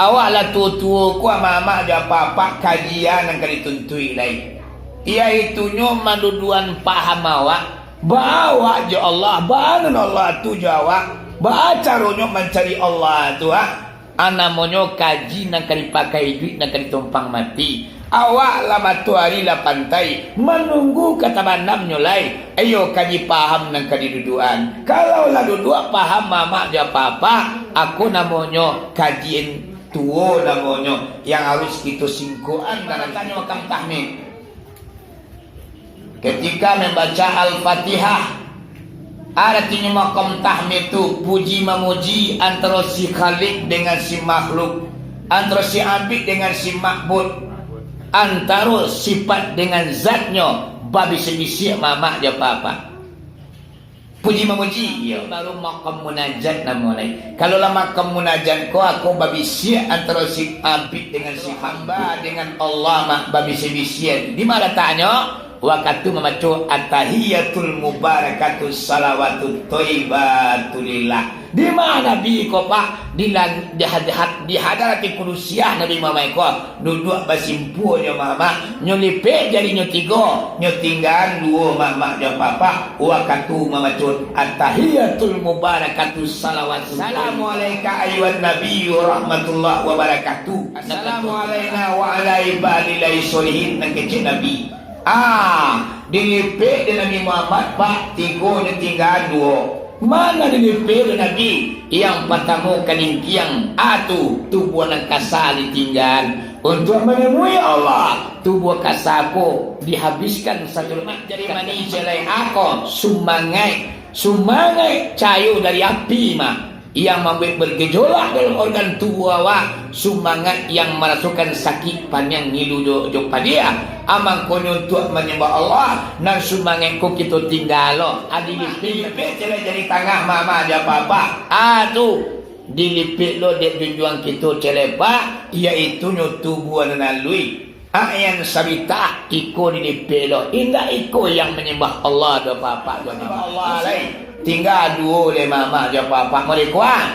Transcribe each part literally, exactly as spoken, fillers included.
Awak lah tuo-tuo ko, mamak jo apak-apak, kaji a nan ka dituntuik lai. Yaitunyo manduduakan paham awak, baa awak jo Allah, baa nan Allah tu jo awak, baa caronyo mancari Allah tu, ah. A namonyo kaji nan ka dipakai iduik, nan ka ditumpang mati. Awak lah matoari lah pantai, manunggu ka tabanamnyo lai, iyo kaji paham nan ka diduduakan. Kalau lah duduak paham mamak jo apak-apak, ako namonyo kajian tuo namonyo, yang harus kito singkokan dalam tanyo makam tahmid. Ketika membaca Al-Fatihah, aratinyo maqam tahmid tu puji mamuji antaro si Khalik dengan si makhluk, antaro si abid dengan si ma'bud, antaro sifat dengan zatnyo, babisiak-bisiak mamak jo apak-apak. Puji mamuji, iyo. Baru maqam munajat namo lai. Kalau lah maqam munajat ko, ako babisiak antaro si abid dengan si hamba dengan Allah, mak, babisiak-bisiak. Di ma lataknyo? Wakatu mamaco at-tahiyatul mubarakatus salawatut thoibatulillah. Di ma Nabi ko, Pak? Di lang-, di had-, had-, di hadarati kudusiah Nabi Muhammad ko. Duduak basimpuanyo mamak, nyo lipek jarinyo tigo, nyo tinggaan duo mamak jo apak-apak, wakatu mamaco at-tahiyatul mubarakatus salawatut. Assalamualaika ayyuhan nabiyyu warahmatullahi wabarakatuh. Assalamualaina wa ala ibadillahi sholihin, nan kecek Nabi. Ah, dilipek dek Nabi Muhammad, Pak, tigo nyo tinggaan duo. Ma nan dilipek dek Nabi? Yang patamo kalingkiang, a tu, tubuah nan kasa ditinggaan. Untuak manemui Allah, tubuah kasa ko dihabiskan satu lemak. Jadi mani jelai ako, sumangaik, sumangaik cayo dari api, mak. Yang mambuek bergejolak dalam organ tubuh awak, sumangaik yang marasokan sakik, paniang, ngilu jo, jo padiah. A mangkonyo untuak manyambah Allah, nan sumangaik ko kito tinggaan lo. Adi lipek, lipek celek jari tangah mamak jo apak-apak. A tu, dilipek lo dek junjuang kito celek, Pak, yaitunyo tubuah nan aluih. Ayan sabitah iko dilipek lo, indak iko yang manyambah Allah do apak-apak, do manyambah Allah lai. Tingga duo lai mamak jo apak-apak, mari kuat.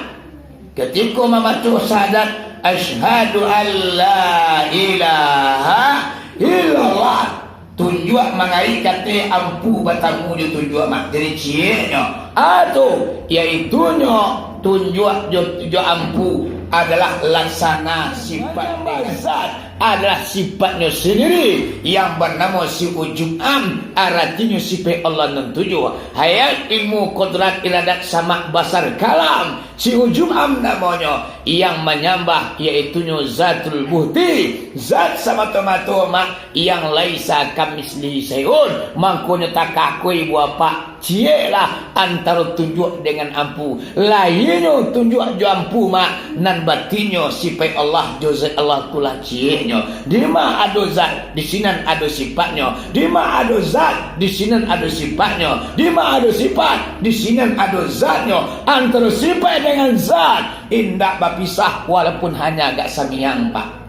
Katiko mamaco syahadat, "Asyhadu an la ilaha illallah." Tunjuak mangaik kateh ampu batamu jo tunjuak mak. Jadi cieknyo, a tu, yaitunyo tunjuak jo, jo ampu adalah laksana sifat dengan zat. Adalah sifatnyo sendiri yang banamo si Ujub Am, aratinyo sifat Allah nan tujuah. Hayat, ilmu, kodrat, iradat, samak, basar, kalam. Si Ujub Am namonyo, yang manyambah, yaitunyo Zatul Buhti, Zat samato-mato, mak, yang laisa kamitslihi syai'un. Mangkonyo takakoi buah pak. Cieklah antaro tunjuak dengan ampu. Lainyo tunjuak jo ampu, mak, nan batinnyo sipaik Allah jo zat Allah tu lah cieknyo. Dima ado zat, di sinan ado sipaiknyo. Dima ado zat, di sinan ado sipaiknyo. Dima ado sipaik, di sinan ado zatnyo. Antaro sipaik dengan zat indak bapisah, walaupun hanya agak samiang, Pak.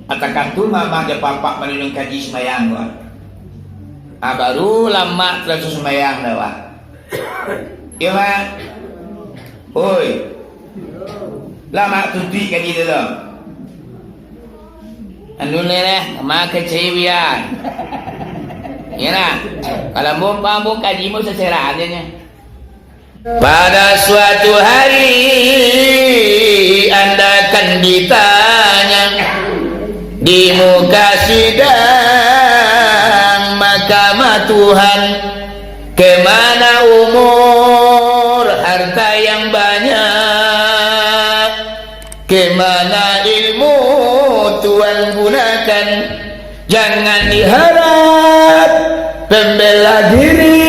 Atakah tu mamak jo papak manunjuang kaji sumbayang ko? Ah, baru lamak talasu sumbayang dah, Pak. Iyo, Mak? Oi. Lamak tuntuik kaji tu, tu. Anu ni deh, makan cai biar. Iyo lah. Kalau mau paham, mau kaji, mau sasera aja nya. Pada suatu hari anda akan ditanya di muka sidang mahkamah Tuhan, kemana umur, harta yang banyak, kemana ilmu Tuhan gunakan? Jangan diharap pembela diri,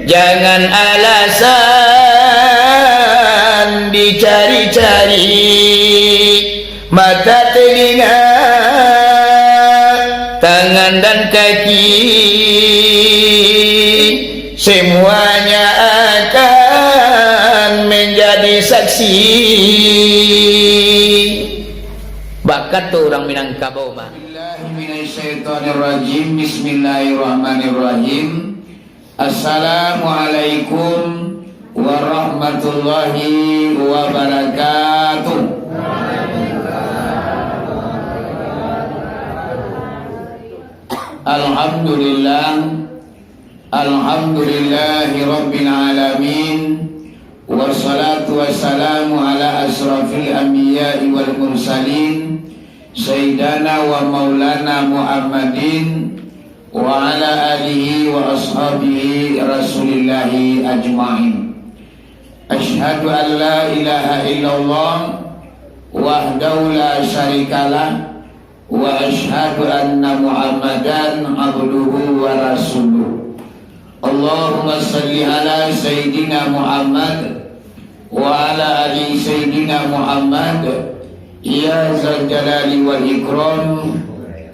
jangan alasan dicari-cari. Mata, telinga, tangan dan kaki, semuanya akan menjadi saksi. Bakato urang Minangkabau mah. Bismillahirrahmanirrahim. Assalamualaikum warahmatullahi wabarakatuh. Alhamdulillah. Alhamdulillahirabbil alamin. Wassalatu wassalamu ala asyrafil anbiya'i wal mursalin, sayyidana wa maulana Muhammadin wa ala alihi wa ashabihi Rasulillahi ajma'in. Asyhadu an la ilaha illallah wahdahu la syarikalah, wa asyhadu anna Muhammadan abduhu wa rasuluh. Allahumma salli ala Sayyidina Muhammad wa ala ali Sayyidina Muhammad, ya zal jalali wal ikram,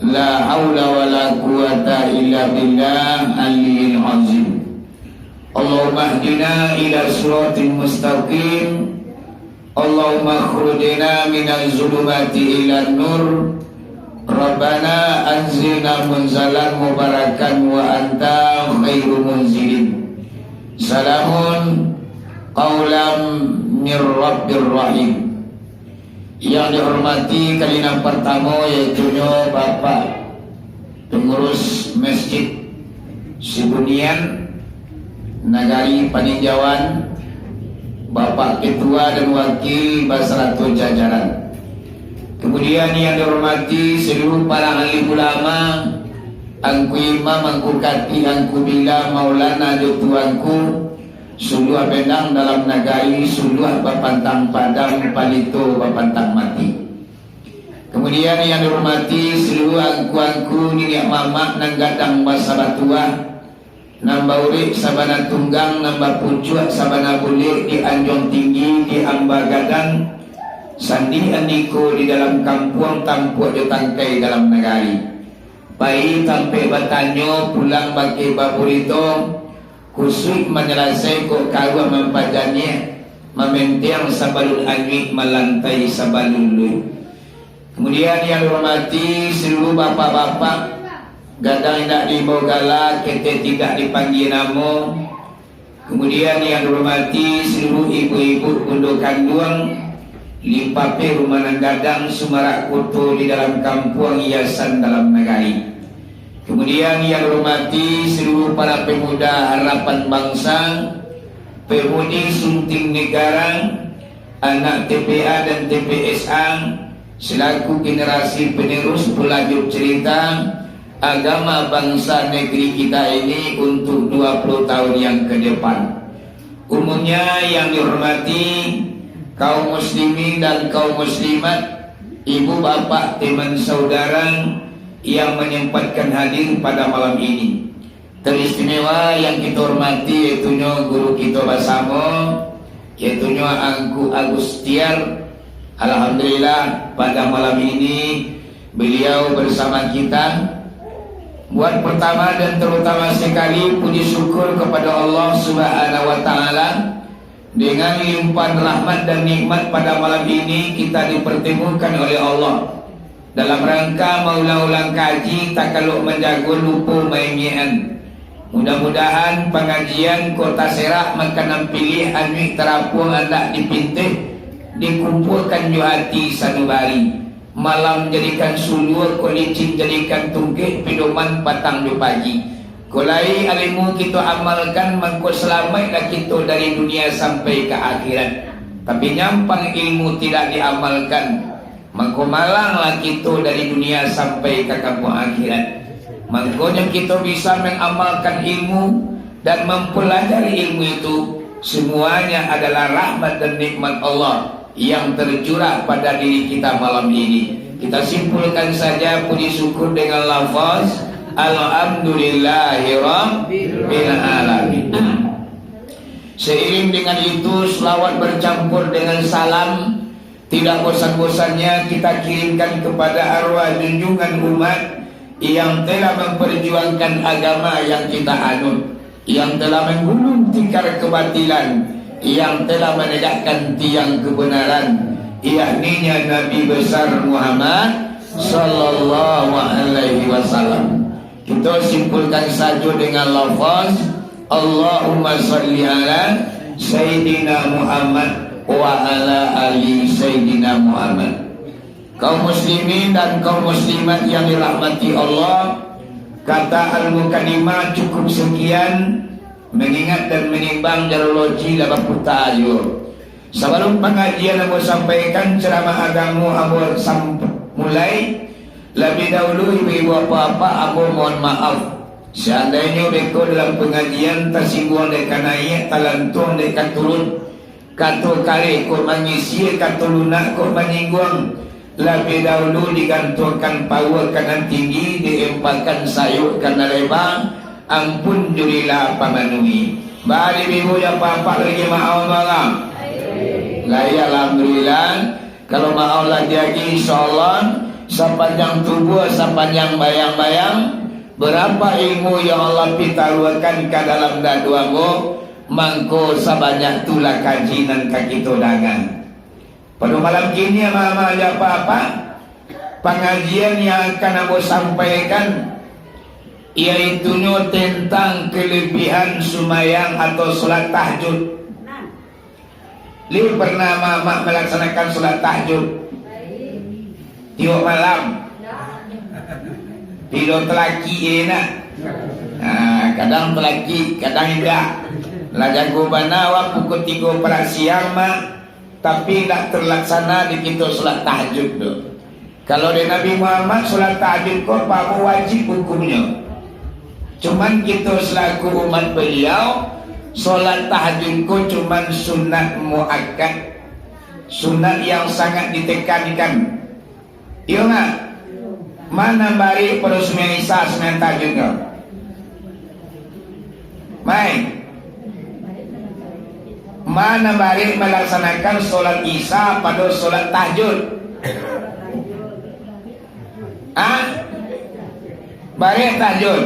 la haula wa la quwwata illa billah aliyil azim. Allahumma hdina ila siratin mustaqim. Allahumma akhrijna minaz zulumati ilan nur. Rabbana anzilna munzalan mubarakan wa anta khairu munzilin. Salamun qaulam mir rabbir rahim. Yang dihormati kali nan partamo, yaitunyo Bapak Pengurus Masjid Sibunian, Nagari Paninjauan, Bapak Ketua dan Wakil basarato jajaran. Kemudian yang dihormati seluruh para alim ulama, angku imam, angku khatib, angku bila, maulana jo tuanku, suluah bendang dalam nagari, suluah bapantang padang, palito bapantang mati. Kemudian yang dihormati seluruh angku-angku, niniak mamak nan gadang basa batuah, nan baurek sabana tunggang, nan bapucuak sabana buliak di Anjuang Tinggi, di Amba Gadang, sandi andiko di dalam kampuang, tampuak jo tangkai dalam nagari. Pai tampek batanyo, pulang bakeh baburito, kusuik manyalasai kok karuah mampajaniah, mamentiang sabalun anyuik, malantai sabalun luik. Kemudian yang dihormati seluruh bapak-bapak, gadang indak diimbau gala, ketek tidak dipanggia namo. Kemudian yang dihormati seluruh ibu-ibu bundo kanduang, limpapeh rumah nan gadang, sumarak koto di dalam kampuang, hiasan dalam nagari. Kemudian yang dihormati seluruh para pemuda harapan bangsa, pemudi sunting negara, anak T P A dan T P S A, selaku generasi penerus pelanjut cerita agama bangsa negeri kita ini untuk dua puluh tahun yang ke depan. Umumnya yang dihormati kaum muslimin dan kaum muslimat, ibu bapak, teman saudara yang menyempatkan hadir pada malam ini. Teristimewa yang kita hormati, yaitunyo guru kita basamo, yaitunyo Angku Agus Tiar. Alhamdulillah, pada malam ini beliau bersama kita. Buat pertama dan terutama sekali, puji syukur kepada Allah Subhanahu wa Ta'ala. Dengan limpahan rahmat dan nikmat, pada malam ini kita dipertemukan oleh Allah dalam rangka maulang-ulang kaji, takalok manjago, lupo maingek-an. Mudah-mudahan pangajian ko taserak makanan pilih, anyuik tarapuang andak dipinteh, dikumpuakan jo ati sanubari. Malam jadikan suluah, kok licin jadikan tungkek, pidoman patang jo pagi. Kok lai ilmu kito amalkan, mangko salamaiklah kito dari dunia sampai ka akhirat. Tapi nyampang ilmu tidak diamalkan, mangko malanglah kito dari dunia sampai ka kampuang akhirat. Mangkonyo kito bisa mengamalkan ilmu dan mempelajari ilmu itu, semuanya adalah rahmat dan nikmat Allah yang tercurah pada diri kita malam ini. Kita simpulkan saja puji syukur dengan lafaz, "Alhamdulillahirabbil alamin." Seiring dengan itu, selawat bercampur dengan salam tidak bosan-bosannya kita kirimkan kepada arwah junjungan umat yang telah memperjuangkan agama yang kita anut, yang telah menggulung tikar kebatilan, yang telah menegakkan tiang kebenaran, yakninya Nabi besar Muhammad sallallahu alaihi wasallam. Kita simpulkan saja dengan lafaz, "Allahumma salli ala Sayyidina Muhammad wa ala ali Sayyidina Muhammad." Kaum muslimin dan kaum muslimat yang dirahmati Allah, Kata Al-Mukaddimah cukup sakian, mangingat dan manimbang jaloloji lah baputa juo. Sabalum pangajian ambo sampaikan caramah agamo ambo sam-, mulai, labiah dahulu ibu-ibu apak-apak ambo mohon maaf. Saandainyo beko dalam pangajian tasingguang dek kanaiak, talantuang dek katurun, kato kareh kok mangisi, kato lunak kok manyingguang, labiah dahulu digantuangkan pauah ka nan tinggi, diempakan sayok ka nan leba, ampun jo rila pamanuhi. Bari ibu-ibu jo apak-apak lagi maaf barang. Lai, alhamdulillah. Kalau maaf lah diagi, insyaallah, sapanjang tubuah, sapanjang bayang-bayang, barapa ilmu yang Allah pitaruahkan ka dalam dado ambo, mangko sabanyak tu lah kaji nan ka kito danga. Pado malam kini, amak-amak jo apak-apak, pangajian yang akan ambo sampaikan, yaitunyo tentang kelebihan sumayang atau salat tahajud. Lai pernah amak-amak malaksanakan salat tahajud? Tiok malam. Bilo talakik je nak. Ha, kadang talakik, kadang indak. Lah jago bana awak pukul tigo parak siang, mak, tapi indak talaksana di kito salat tahajud tu. Kalau dek Nabi Muhammad, salat tahajud ko pamo wajib hukumnyo. Cuman kito selaku umat Baliau, salat tahajud ko cuman sunat muakkad, sunat yang sangat ditekankan. Iyo ndak? Ma nan barek pado sumbayang Isya, sumbayang tahajud ko? Mai. Ma nan barek malaksanakan salat Isya pado salat tahajud? Ha? Barek tahajud?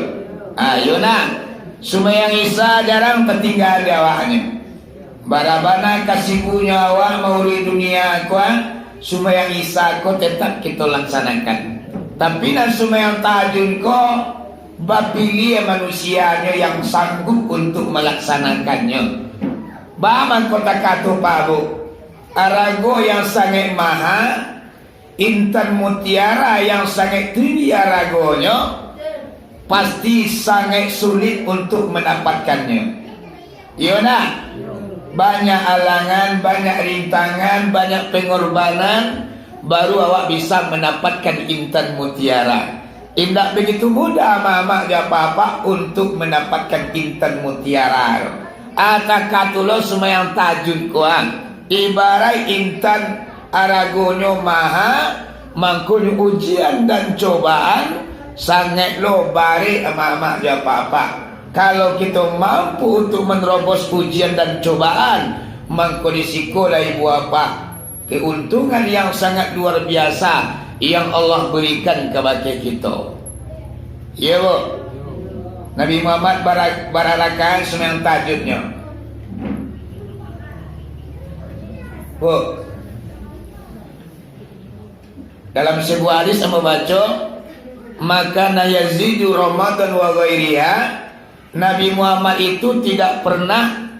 Ayo nah. Sumbayang Isya jarang tatingga di awaknyo. Bara bana kasibuknyo awak mauruik dunia ko, sumbayang Isya ko tetap kito laksanakan. Tapi nan sumbayang tahajud ko, bapiliah manusianyo yang sanggup untuk malaksanakanyo. Baa mangko takato Pak Bu, arago yang sangaik maha, intan mutiara yang sangaik tinggi aragonyo, pasti sangaik sulit untuk mandapatkannyo. Iyo ndak? Banyak alangan, banyak rintangan, banyak pangorbanan, baru awak bisa mandapatkan intan mutiara. Indak begitu mudah, amak-amak jo apak-apak, untuk mandapatkan intan mutiara. Atakato lo sumbayang tahajud ko, ibaraik intan aragonyo maha, mangkonyo ujian dan cobaan sangaik lo barek, amak-amak jo apak-apak. Kalau kito mampu untuk menerobos ujian dan cobaan, mangko di siko lah ibu apak, keuntungan yang sangat luar biasa yang Allah berikan kabake kito. Iyo, Bu. Nabi Muhammad bara-, bara rakaat sumbayang tahajudnyo? Bu. Dalam sebuah hadis ambo baco, "Maka na yazidu Ramadan wa ghairiha," Nabi Muhammad itu tidak pernah,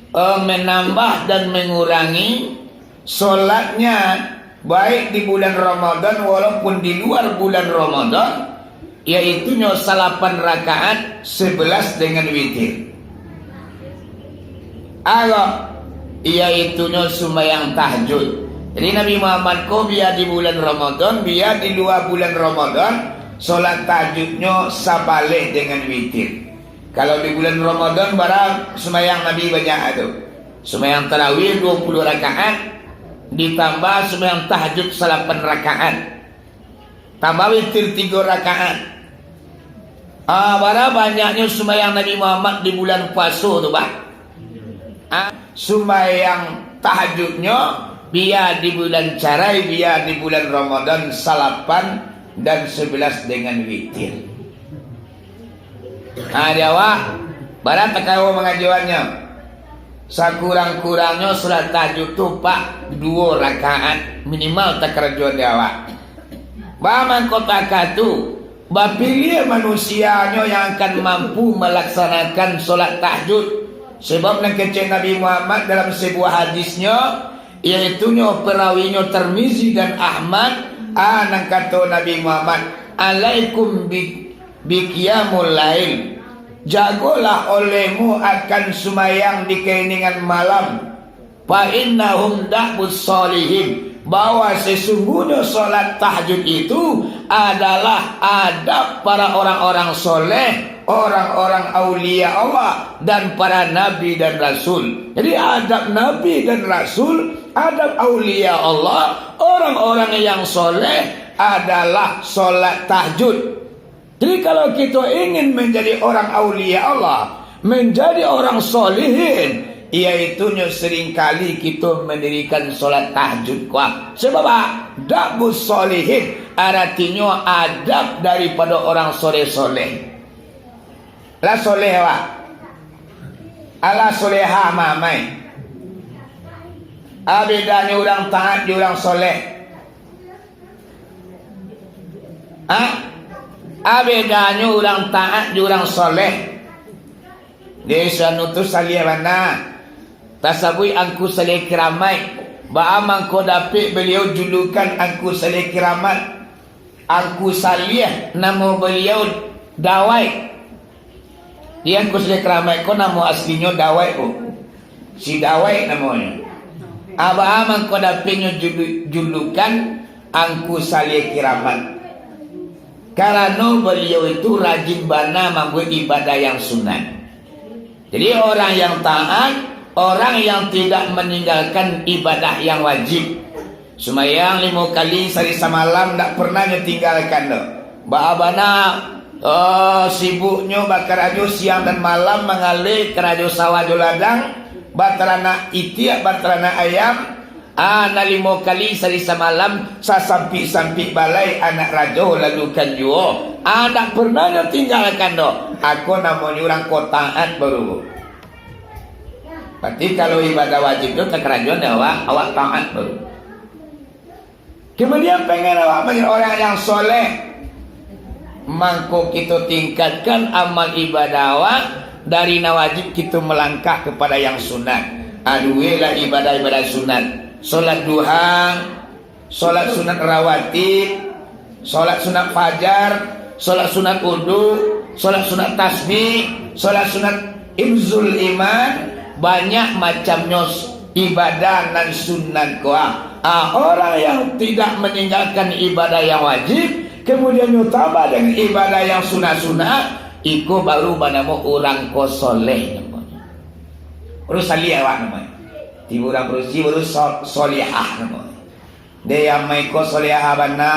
eh, menambah dan mengurangi solatnya, baik di bulan Ramadan walaupun di luar bulan Ramadan, yaitunyo salapan rakaat, sebelas dengan witir. Alah, yaitunyo sumbayang tahajud. Jadi, Nabi Muhammad ko, bia di bulan Ramadan, bia di lua bulan Ramadan, solat tahajudnyo sabaleh dengan witir. Kalau di bulan Ramadan, bara sumbayang Nabi banyak tu? Sumbayang tarawih duo puluah rakaat, ditambah sumbayang tahajud salapan rakaat. Tambah witir tigo rakaat. Ah, bara banyaknyo sumbayang Nabi Muhammad di bulan puaso tu, bah? Ah, sumbayang tahajudnyo, bia di bulan carai, bia di bulan Ramadan, salapan dan sebelas dengan witir. Ha, di awak, bara takaro mangajuannyo. Sakurang-kurangnyo salat tahajud tu, Pak, duo rakaat minimal takarajoan di awak. Baa mangko takah tu, bapiliah manusianyo yang akan mampu malaksanakan salat tahajud. Sabab nan kecek Nabi Muhammad dalam sabuah hadisnyo, yaitunyo perawinyo Tirmizi dan Ahmad, a, nan kato Nabi Muhammad, "Alaikum bi-, bi qiyamul lail, jagolah olehmu akan sumayang di kainingan malam, fa innahum da'bus sholihin, bahwa sesungguhnyo salat tahajud itu adalah adab para orang-orang soleh, orang-orang aulia Allah, dan para nabi dan rasul. Jadi, adab nabi dan rasul, adab aulia Allah, orang-orang yang soleh adalah salat tahajud. Jadi, kalau kito ingin manjadi orang aulia Allah, manjadi orang solihin, yaitunyo seringkali kito mandirikan salat tahajud ko. Sabab, da'bus sholihin, aratinyo adab daripado orang soleh-soleh. Lah soleh awak? Alah soleha mamai? A bedanyo urang taat jo urang soleh? Ha? A bedanyo urang taat jo urang soleh? Dek si anu tu saliah bana. Tasabuik Angku Saliah Kiramaik. Baa mangko dapek baliau julukan Angku Saliah Kiramat? Angku Saliah namo baliau Dawai. Di Angku Saliah Kiramat ko namo aslinyo Dawai ko. Si Dawai namonyo. A baa mangko dapeknyo julu-, julukan Angku Saliah Kiramat? Karano baliau itu rajin bana mambuek ibadah yang sunat. Jadi, orang yang taat, orang yang tidak maninggalkan ibadah yang wajib. Sumayang limo kali sahari samalam ndak pernah nyo tinggalkan doh. Baa bana, oh, sibuknyo bakarajo siang dan malam, mangaleh karajo sawah jo ladang, bataranak itiak, bataranak ayam, ah, nan limo kali sahari samalam, sasampik-sampik balai anak rajo lalukan juo. Ah, ndak pernah nyo tinggalkan doh. Ako namonyo urang ko taat baru. Berarti kalau ibadah wajib tu takarajoan dek awak, awak taat baru. Kemudian pengen awak menjadi orang yang soleh, mangko kito tingkatkan amal ibadah awak dari nan wajib kito melangkah kepada yang sunat. Aduilah ibadah-ibadah sunat, solat duha, solat sunat rawatib, solat sunat fajar, solat sunat wudu, solat sunat tasbih, solat sunat hifzul iman, banyak macamnyo ibadah nan sunat ko. Ah, orang yang tidak meninggalkan ibadah yang wajib, kemudian nyo tambah dengan ibadah yang sunat-sunat, iko baru banamo urang ko soleh namonyo. Baru saliah awak namonyo. Tibo urang padusi baru so-, solihah namonyo. Dek amai ko solehah bana.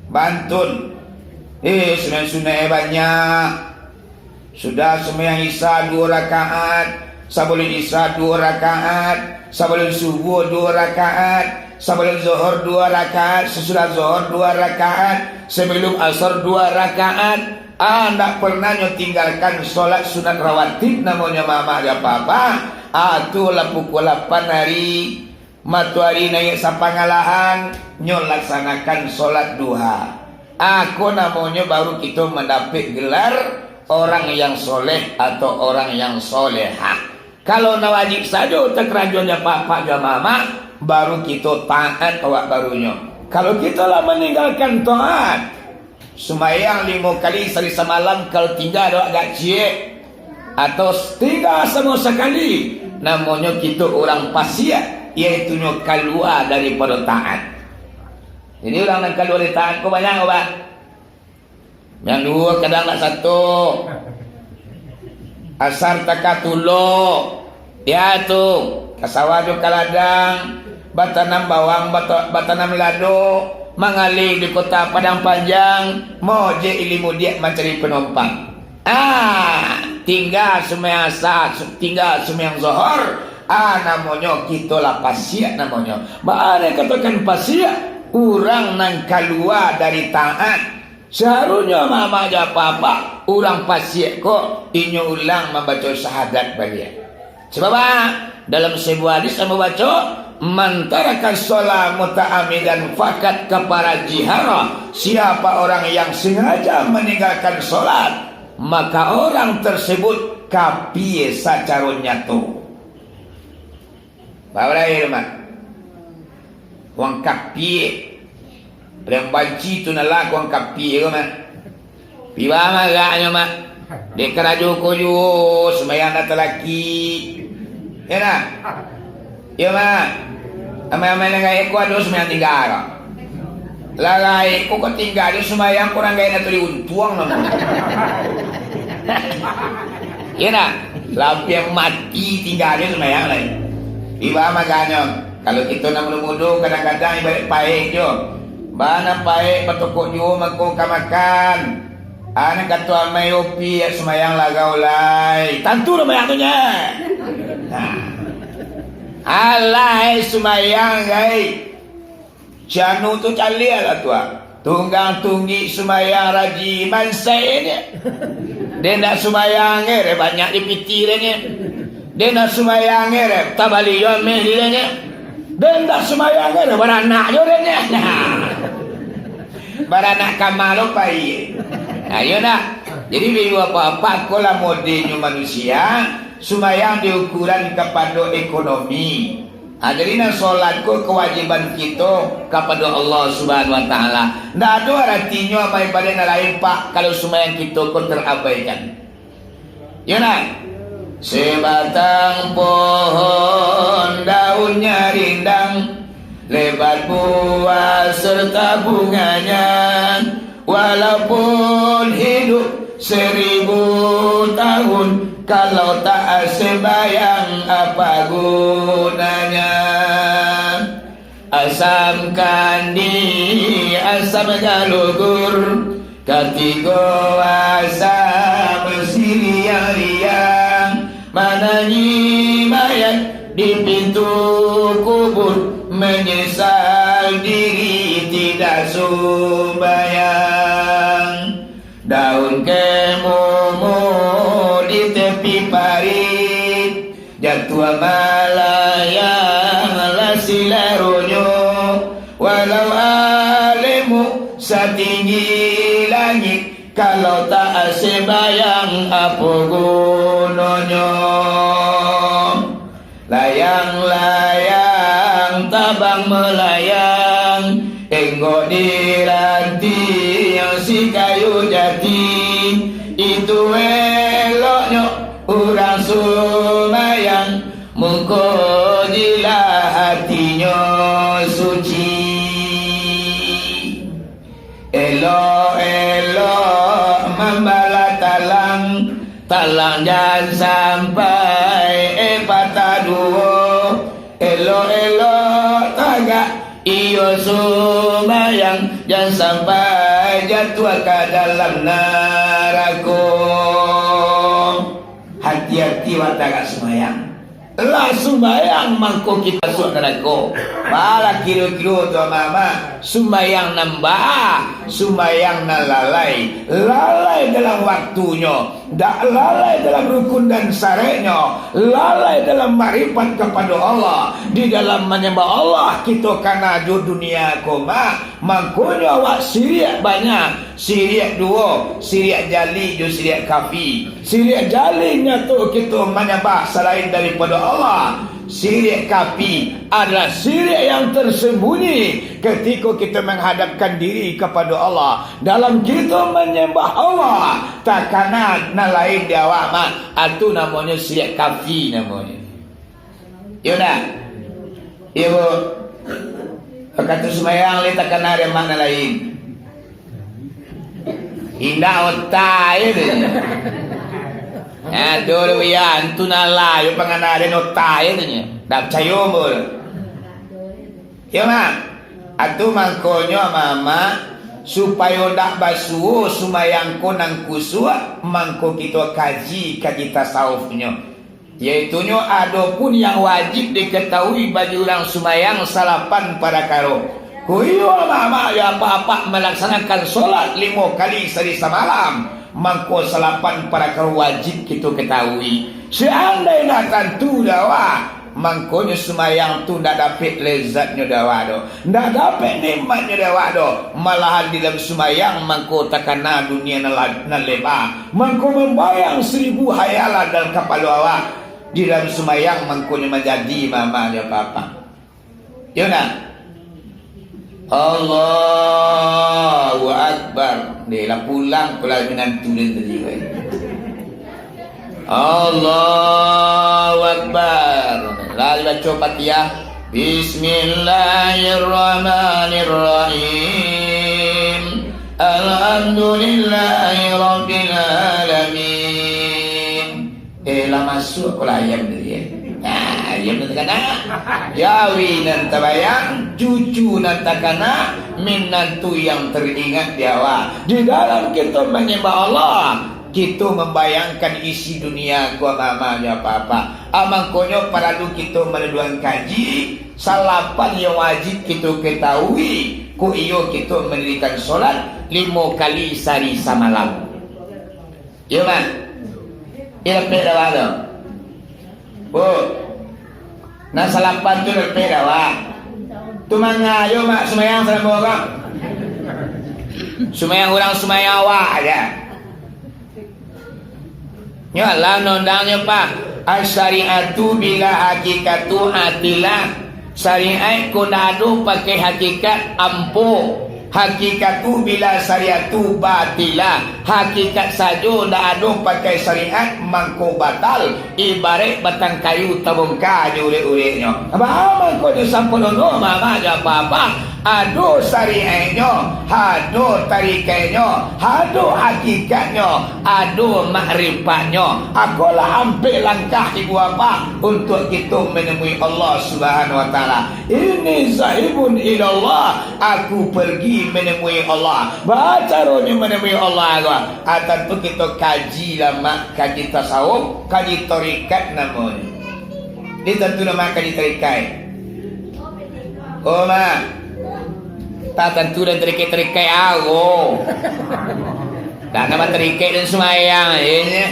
Bantun. Eh, sunat-sunat eh banyak. Sudah sumbayang Isya duo rakaat, sabalun Isya duo rakaat, sabalun subuah duo rakaat, sabalun Zohor duo rakaat, sasudah Zohor duo rakaat, sabalun Asar duo rakaat. Ah, ndak pernah nyo tinggalkan solat sunat rawatib namonyo mamak jo apak-apak. Ah, tu lah pukul lapan hari. Matoari naiak sapangalahan, nyo laksanakan solat duha. Ako namonyo baru kito mandapek gelar orang yang soleh atau orang yang solehah. Kalau nan wajib sajo takarajoan dek apak-apak jo mamak, baru kito taat awak barunyo. Kalau kito lah maninggalkan taat, sumbayang limo kali sahari samalam, kalau tingga dek awak agak ciek, atau tingga samo sakali, namonyo kito urang pasiak, yaitunyo kalua daripado taat. Jadi, urang nan kalua dari taat ko banyak, Abah. Nan duo kadang nak sato. Asar takah tulok. Ya tu, ka sawah jo ka ladang, batanam bawang, bata-, batanam lado, mangalih di kota Padang Panjang, maojek ilimu diak mancari panumpang. Ah, tingga sumbayang Asar, su-, tingga sumbayang Zohor, ah, namonyo kito lah pasiak namonyo. Baa dikatokan pasiak? Urang nan kalua dari taat. Saharusnyo mamak jo apak-apak, urang pasiak ko, inyo ulang mambaco syahadat baliak. Sabab, dalam sabuah hadis ambo baco, "Man taraka shalah muta'ammidan faqad kafara jihara." Siapa orang yang sengaja meninggalkan salat, maka orang tersebut kafir sacaro nyato. Babalai tu, Mat. Wang kapie. Paliang banci tu nalah wang kapie tu, Mat. Piba marahnyo, Mak. Dek karajo ko juo, sumbayang nan talaki. Yo, nah. Yo, Mak. Amai-amai nan gaek ko ado sumbayang tingga. Lah gaek ko, ko tingga jo sumbayang, kurang gaek nan tadi untuang namonyo. Yo, nah. Lampiang mati tingga jo sumbayang lai. Piba marahnyo. Kalau kito nan mudo-mudo, kadang-kadang ibarat paek jo. Bana paek batokok juo mangko ka makan. Anak kato amai opi, sumbayang lagau lai. Tantu sumbayang tu nyo. Nah. Alah, eh, sumbayang, gai. Canu tu caliak lah tu, ah. Tunggang tunggik sumbayang raji mansai nyo. Den dak sumbayang, eh, banyak di piti den nyo. Den dak sumbayang, eh, tabali jo ameh di den nyo. Den dak sumbayang, eh, baranak jo den nyo. Nah. Baranak kama lo pai. Nah, iyo nak. Jadi, ibu bapak-bapak, ko lah modenyo manusia, sumbayang di ukuran kapado ekonomi. Ha, jadi, nan solat ko kawajiban kito kapado Allah Subhanahu wa Ta'ala. Ndak ado aratinyo amal ibadah nan lain, Pak, kalau sumbayang kito ko terabaikan. Yo, nah. Sebatang pohon daunnyo rindang, lebat buah serta bunganya, walaupun hidup seribu tahun, kalau tak sembayang, apa gunanya? Asam kandi, asam galugur, katigo asam siriang-riang, manangi mayat di pintu kubur, menyesal diri tidak sumbayang. Daun kemumu di tepi parit, jatuah malayang lah silaronyo, walau alemu satinggi langik, kalau tak sembayang, apo gunonyo? Layang-layang tabang malayang, enggok di rantiang si kayu jati. Itu eloknyo urang sumbayang, muko jilah, hatinyo suci. Elok-elok mambalah talang, talang jan sampai, eh, patah duo. Elok-elok tagak iyo sumbayang, jan sampai jatuah ka dalam narako. Hati-hati wak tagak sumbayang. Lah sumbayang mangko kito masuak narako. Balah kiro-kiro tu, ama-ama, sumbayang nan baa, sumbayang nan lalai. Lalai dalam waktunyo, dak lalai dalam rukun dan syaratnyo, lalai dalam makrifat kapado Allah. Di dalam manyambah Allah, kito kana jo dunia ko, ma. Mangkonyo awak siriak banyak, siriak duo, siriak jali jo siriak kafi. Siriak jali nyato kito manyambah salain daripado Allah. Siriak kafi adalah siriak yang tersembunyi katiko kito manghadapkan diri kapado Allah. Dalam kito manyambah Allah, takana nan lain di awak, ma. Atu namonyo siriak kafi namonyo. Iyo ndak? Iyo, Bu. Wakatu sumbayang lai takana dek mak nan lain. Indak otai tu nyo. Aduh, lu ya, antu nan lain pangana den otai tu nyo. Ndak picayo, Bu. Iyo, Mak. Atu mangkonyo, Amak, supayo ndak basuo sumbayang ko nan kusuak, mangko kito kaji, kaji tasawufnyo. Yaitunyo, adopun yang wajib diketahui bagi urang sumbayang salapan parakaro. Ko iyo, amak-amak jo apak-apak malaksanakan solat limo kali sahari samalam, mangko salapan parakaro wajib kito ketahui. Seandai lah tantu dek awak, mangkonyo sumbayang tu ndak dapek lezatnyo dek awak doh. Ndak dapek nikmatnyo dek awak doh. Malahan di dalam sumbayang mangko takana dunia nan la-, nan leba. Mangko mambayang saribu hayalan dalam kapalo awak. Di dalam sumbayang mangkonyo manjadi mama jo papa. Yo ndak? Allahu Akbar. Deh, lah pulang pula minantu den tadi, weh. Allahu Akbar. Lah baco Fatihah. Bismillahirrahmanirrahim. Alhamdulillahirabbil alamin. Eh, lah masuak ko lah ayam tadi, eh. Nah, ayam nan takana. Jawi nan tabayang, cucu nan takana, minantu yang teringat di awak. Di dalam kito manyambah Allah, kito mambayangkan isi dunia ko mama nyo apa-apa. Ah, mangkonyo paralu kito manaduan kaji, salapan yang wajib kito katahui, ko iyo kito mandirikan solat limo kali sahari samalam. Iyo, Mak? Iyo, lapeh dawa tu. Bu, nan salapan tu lapeh dawa. Tu manga, iyo, Mak, sumayang salamo ko. Sumayang urang, sumayang awak aja. Nyo lah undang-undangnyo, Pak. Asy-syari'atu bila hakikatu atilah. Syariat ko ndak ado pakai hakikat, ampo. Hakikat tu bila syariat tu batilah. Hakikat sajo ndak ado pakai syariat, mangko batal. Ibaraik batang kayu tabongka jo urek-ureknyo. Baa mangko jo sampurno, mama jo apa-apa. Ado syariatnyo, ado tarikaiknyo, ado hakikatnyo, ado makrifatnyo. Akolah ampek langkah ibu bapa untuak kito manemui Allah Subhanahu wa Taala. Inni zahibun ilallah, aku pergi manemui Allah. Baa caronyo manemui Allah ko? Ah, tantu kito kaji lah, Mak, kaji tasawuf, kaji tarikat namonyo. Di tantu lah, Mak, kaji tarikat. Oh, Mak. Tak tantu dan tarikat-tarikat awo. Dak nama tarikat dan sumayang, ye, ye.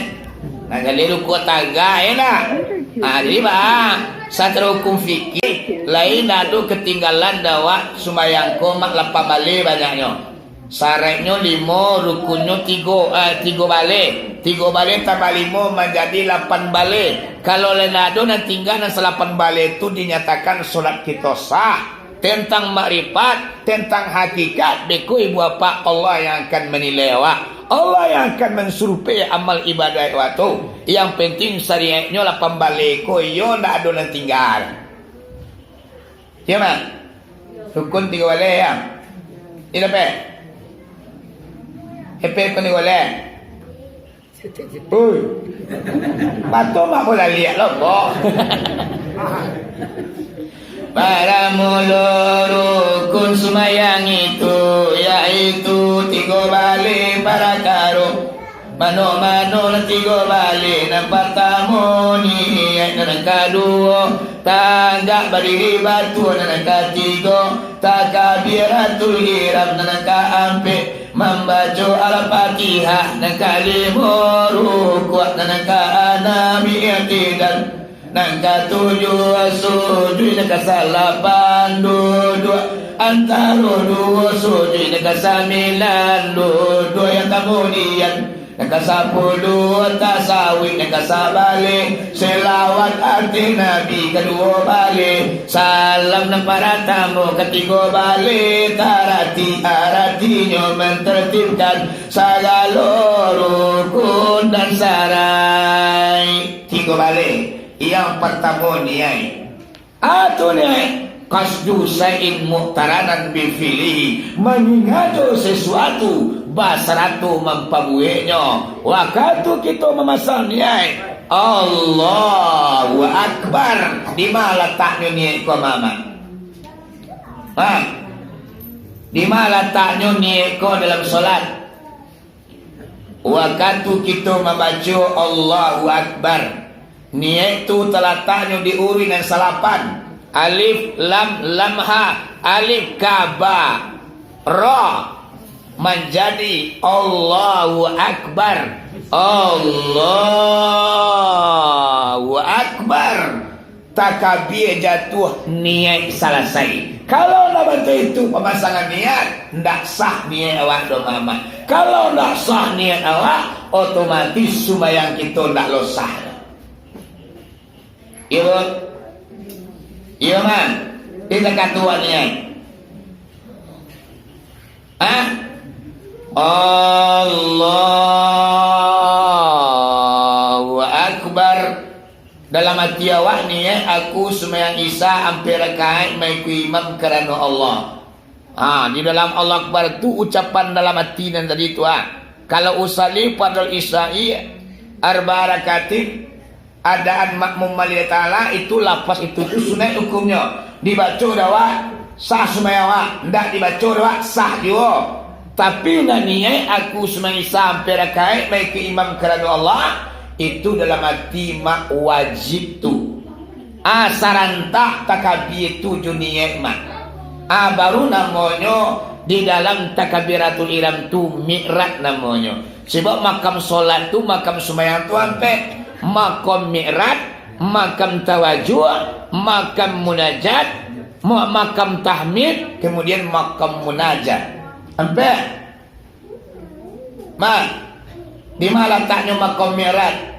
Nak gali ruko tagak, ye lah. Ah, jadi, bah, sacaro hukum fikih, lain ado katinggalan dawak sumayang ko, Mak, lapan baleh banyaknyo. Saraiknyo limo, rukunnyo tigo, eh, tigo baleh. Tigo baleh tambah limo manjadi lapan baleh. Kalau lain ado nan tingga nan salapan baleh tu, dinyatakan solat kito sah. Tentang makrifat, tentang hakikat, beko ibu apak, Allah yang akan manilai awak. Allah yang akan mansurvei amal ibadah awak tu. Yang penting syariatnyo lapan baleh ko, iyo ndak ado nan tingga. Iyo, Mak? Rukun tigo baleh, yo? Iyo, lapeh? Lapeh rukun tigo baleh? Oi. Pato mak bola liak lo, Bok. Paramulo rukun sumayang itu, yaitu tigo baleh parakaro. Mano-mano nan tigo baleh, nan partamo niyaik, nan kaduo tagak badiri batua, nan katigo takabiratul ihram, nan kaampek mambaco Al-Fatihah, nan kalimo rukuak, nan kaanam i'tidal, nan katujuah sujuik, nan kasalapan duduak antaro duo sujuik, nan kasambilan duduak yang kamudian, nan kasapuluah tasawik, nan kasabaleh selawat ateh Nabi, kaduo baleh salam, nan paratamo, katigo baleh tarati, aratinyo mantartibkan sagalo rukun dan syarai. Tigo baleh. Yang partamo niyaik. Atu niyaik, qasdu syai'in muqtaranan bi fi'lihi, mangingato sasuatu basarato mampabueknyo. Wakatu kito mamasang niyaik, Allahu Akbar. Di ma lataknyo niyaik ko, Mamak? Ha? Di ma lataknyo niyaik ko dalam solat? Wakatu kito mambaco Allahu Akbar, niyaik tu talataknyo di uruik nan salapan, alif, lam, lam, ha, alif, ka, ba, ra, manjadi Allahu Akbar, Allahu Akbar. Takabia jatuah, niyaik salasai. Kalau ndak bantuak itu pamasangan niyaik, ndak sah niyaik awak doh, Mamak. Kalau ndak sah niyaik awak, otomatis sumbayang kito ndak lo sah. Iyo, Buk? Iyo, Mak? Di takatuak niyaik. Hah? Allahu Akbar. Dalam ati awak niaik, "Aku sumbayang Isya ampek rakaik maikuik imam karano Allah." Ha, di dalam Allahu Akbar tu ucapan dalam ati nan tadi tu, ha. Kalau usalli fardal isya'i arba'a rakaatin, adaan makmum maliek ta'ala, itu lafaz itu tu sunaik hukumnyo. Dibaco dek awak, sah sumbayang awak. Ndak dibaco dek awak, sah juo. Tapi, nan niaik "Aku sumbayang Isya ampek rakaik maikuik imam karano Allah," itu dalam ati mak wajib tu. Ah, sarantak takabia tu jo niaik mak. Ah, baru namonyo di dalam takbiratul ihram tu mi'raj namonyo. Sebab makam solat tu, makam sumbayang tu ampek. Makam mi'raj, makam tawajuh, makam munajat, ma-, makam tahmid, kemudian makam munajat. Ampek. Ma, di ma lataknyo makam mi'raj?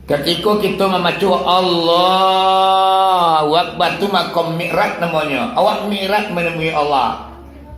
Katiko kito mamaco Allahu Akbar tu makam mi'raj namonyo. Awak mi'raj manemui Allah.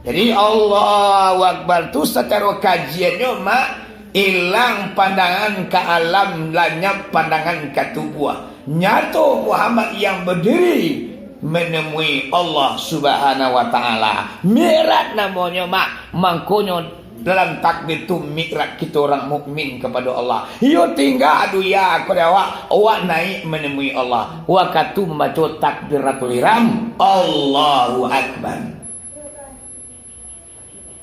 Jadi, Allahu Akbar tu sacaro kajiannyo, mak, ilang pandangan ka alam, lanyap pandangan ka tubuah. Nyato Muhammad yang badiri manemui Allah Subhanahu wa Ta'ala. Mi'raj namonyo, mak. Mangkonyo, dalam takbir tu mi'raj kito urang mukmin kapado Allah. Iyo tingga dunia ko dek awak, awak naik manemui Allah. Wakatu mambaco takbiratul ihram, Allahu Akbar.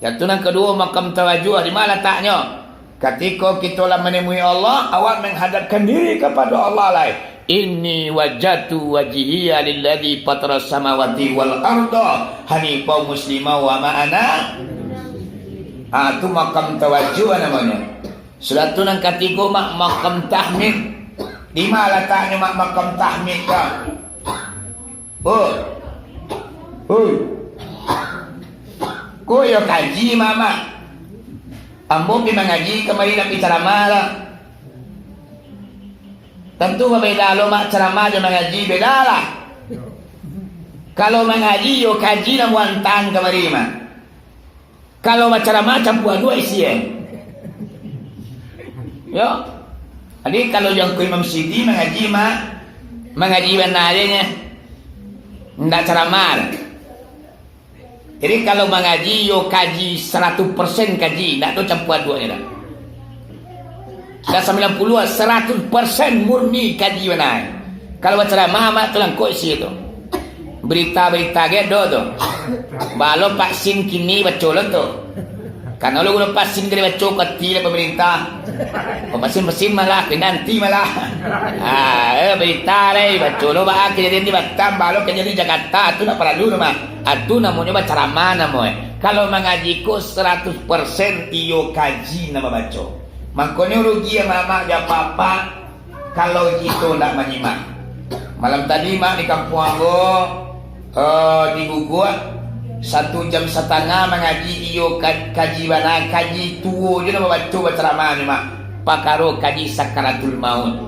Yang tu nan kaduo, makam tawajuh. Di ma lataknyo? Katiko kito lah manemui Allah, awak manghadapkan diri kapado Allah lai. "Inni wajjahtu wajhiya lilladzi fataras samawati wal arda hanifan muslima wa ma ana." Ah, tu makam tawajuh namonyo. Sudah tu nan katigo, mak, makam tahmid. Di ma lataknyo, mak, makam tahmid ko? Oh. Oi. Ko iyo kaji, mak, mak. Ambo pi mangaji kamari, nak pi caramah lah. Tantu babeda lo, mak, caramah jo mangaji, beda lah. Kalau mangaji, iyo kaji nan buantan kamari, mak. Kalau bacaramah, campua duo isi, eh. Yo. Jadi, kalau Tuangku Imam Sidi mangaji, mak, mangaji bana aja nyo. Ndak caramah. Jadi, kalau mangaji, yo kaji, saratuih persen kaji, ndak tu campua duo nyo dah. Dah sambilan puluah, saratuih persen murni kaji bana. Kalau bacaramah, mak, tu langkok isi tu. Berita-berita ge do tu. Baa lo vaksin kini baco lo tu. Karano lo guno vaksin kini baco kati lah pemerintah. Oh, vaksin-vaksin malah, kena anti malah. Ah, eh, berita lai, baco lo baa kejadian di Batam, baa lo kejadian di Jakarta, tu ndak paralu tu, mak. Ah, tu namonyo bacaramah namonyo. Kalau mangaji ko saratuih persen iyo kaji nan babaco. Mangkonyo rugi amak-amak jo apak-apak kalau kito ndak manyimak. Malam tadi, mak, di kampuang ambo, eh, di Guguak, satu jam satangah mangaji iyo ka-, kaji bana, kaji tuo jo nan babaco bacaramah ni, mak. Pakaro kaji sakaratul maut.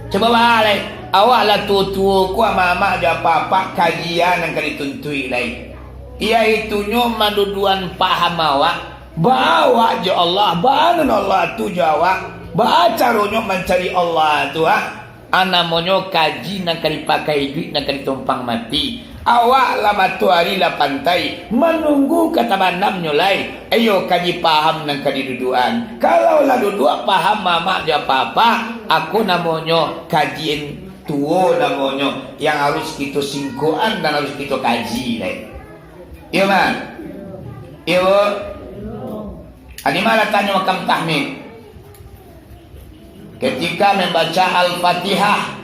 Cubo baa lai, awak lah tuo-tuo ko, amak-amak jo apak-apak, kaji a nan ka dituntuik lai. Iyotu nyo manduduakan paham awak, baa awak jo Allah, baa nan Allah tu jo awak, baa caronyo mancari Allah tu, ha? A namonyo kaji nan ka dipakai iduik, nan ka ditumpang mati. Awak lah matoari lah pantai, manunggu ka tabanamnyo lai. Iyo kaji paham nan ka diduduakan. Kalau lah duduak paham mamak jo apak-apak, ako namonyo kaji tuo namonyo, yang harus kito singkokan dan harus kito kaji lai. Iyo, Mak? Iyo, Bu? Di ma lataknyo makam tahmid? Ketika membaca Al-Fatihah,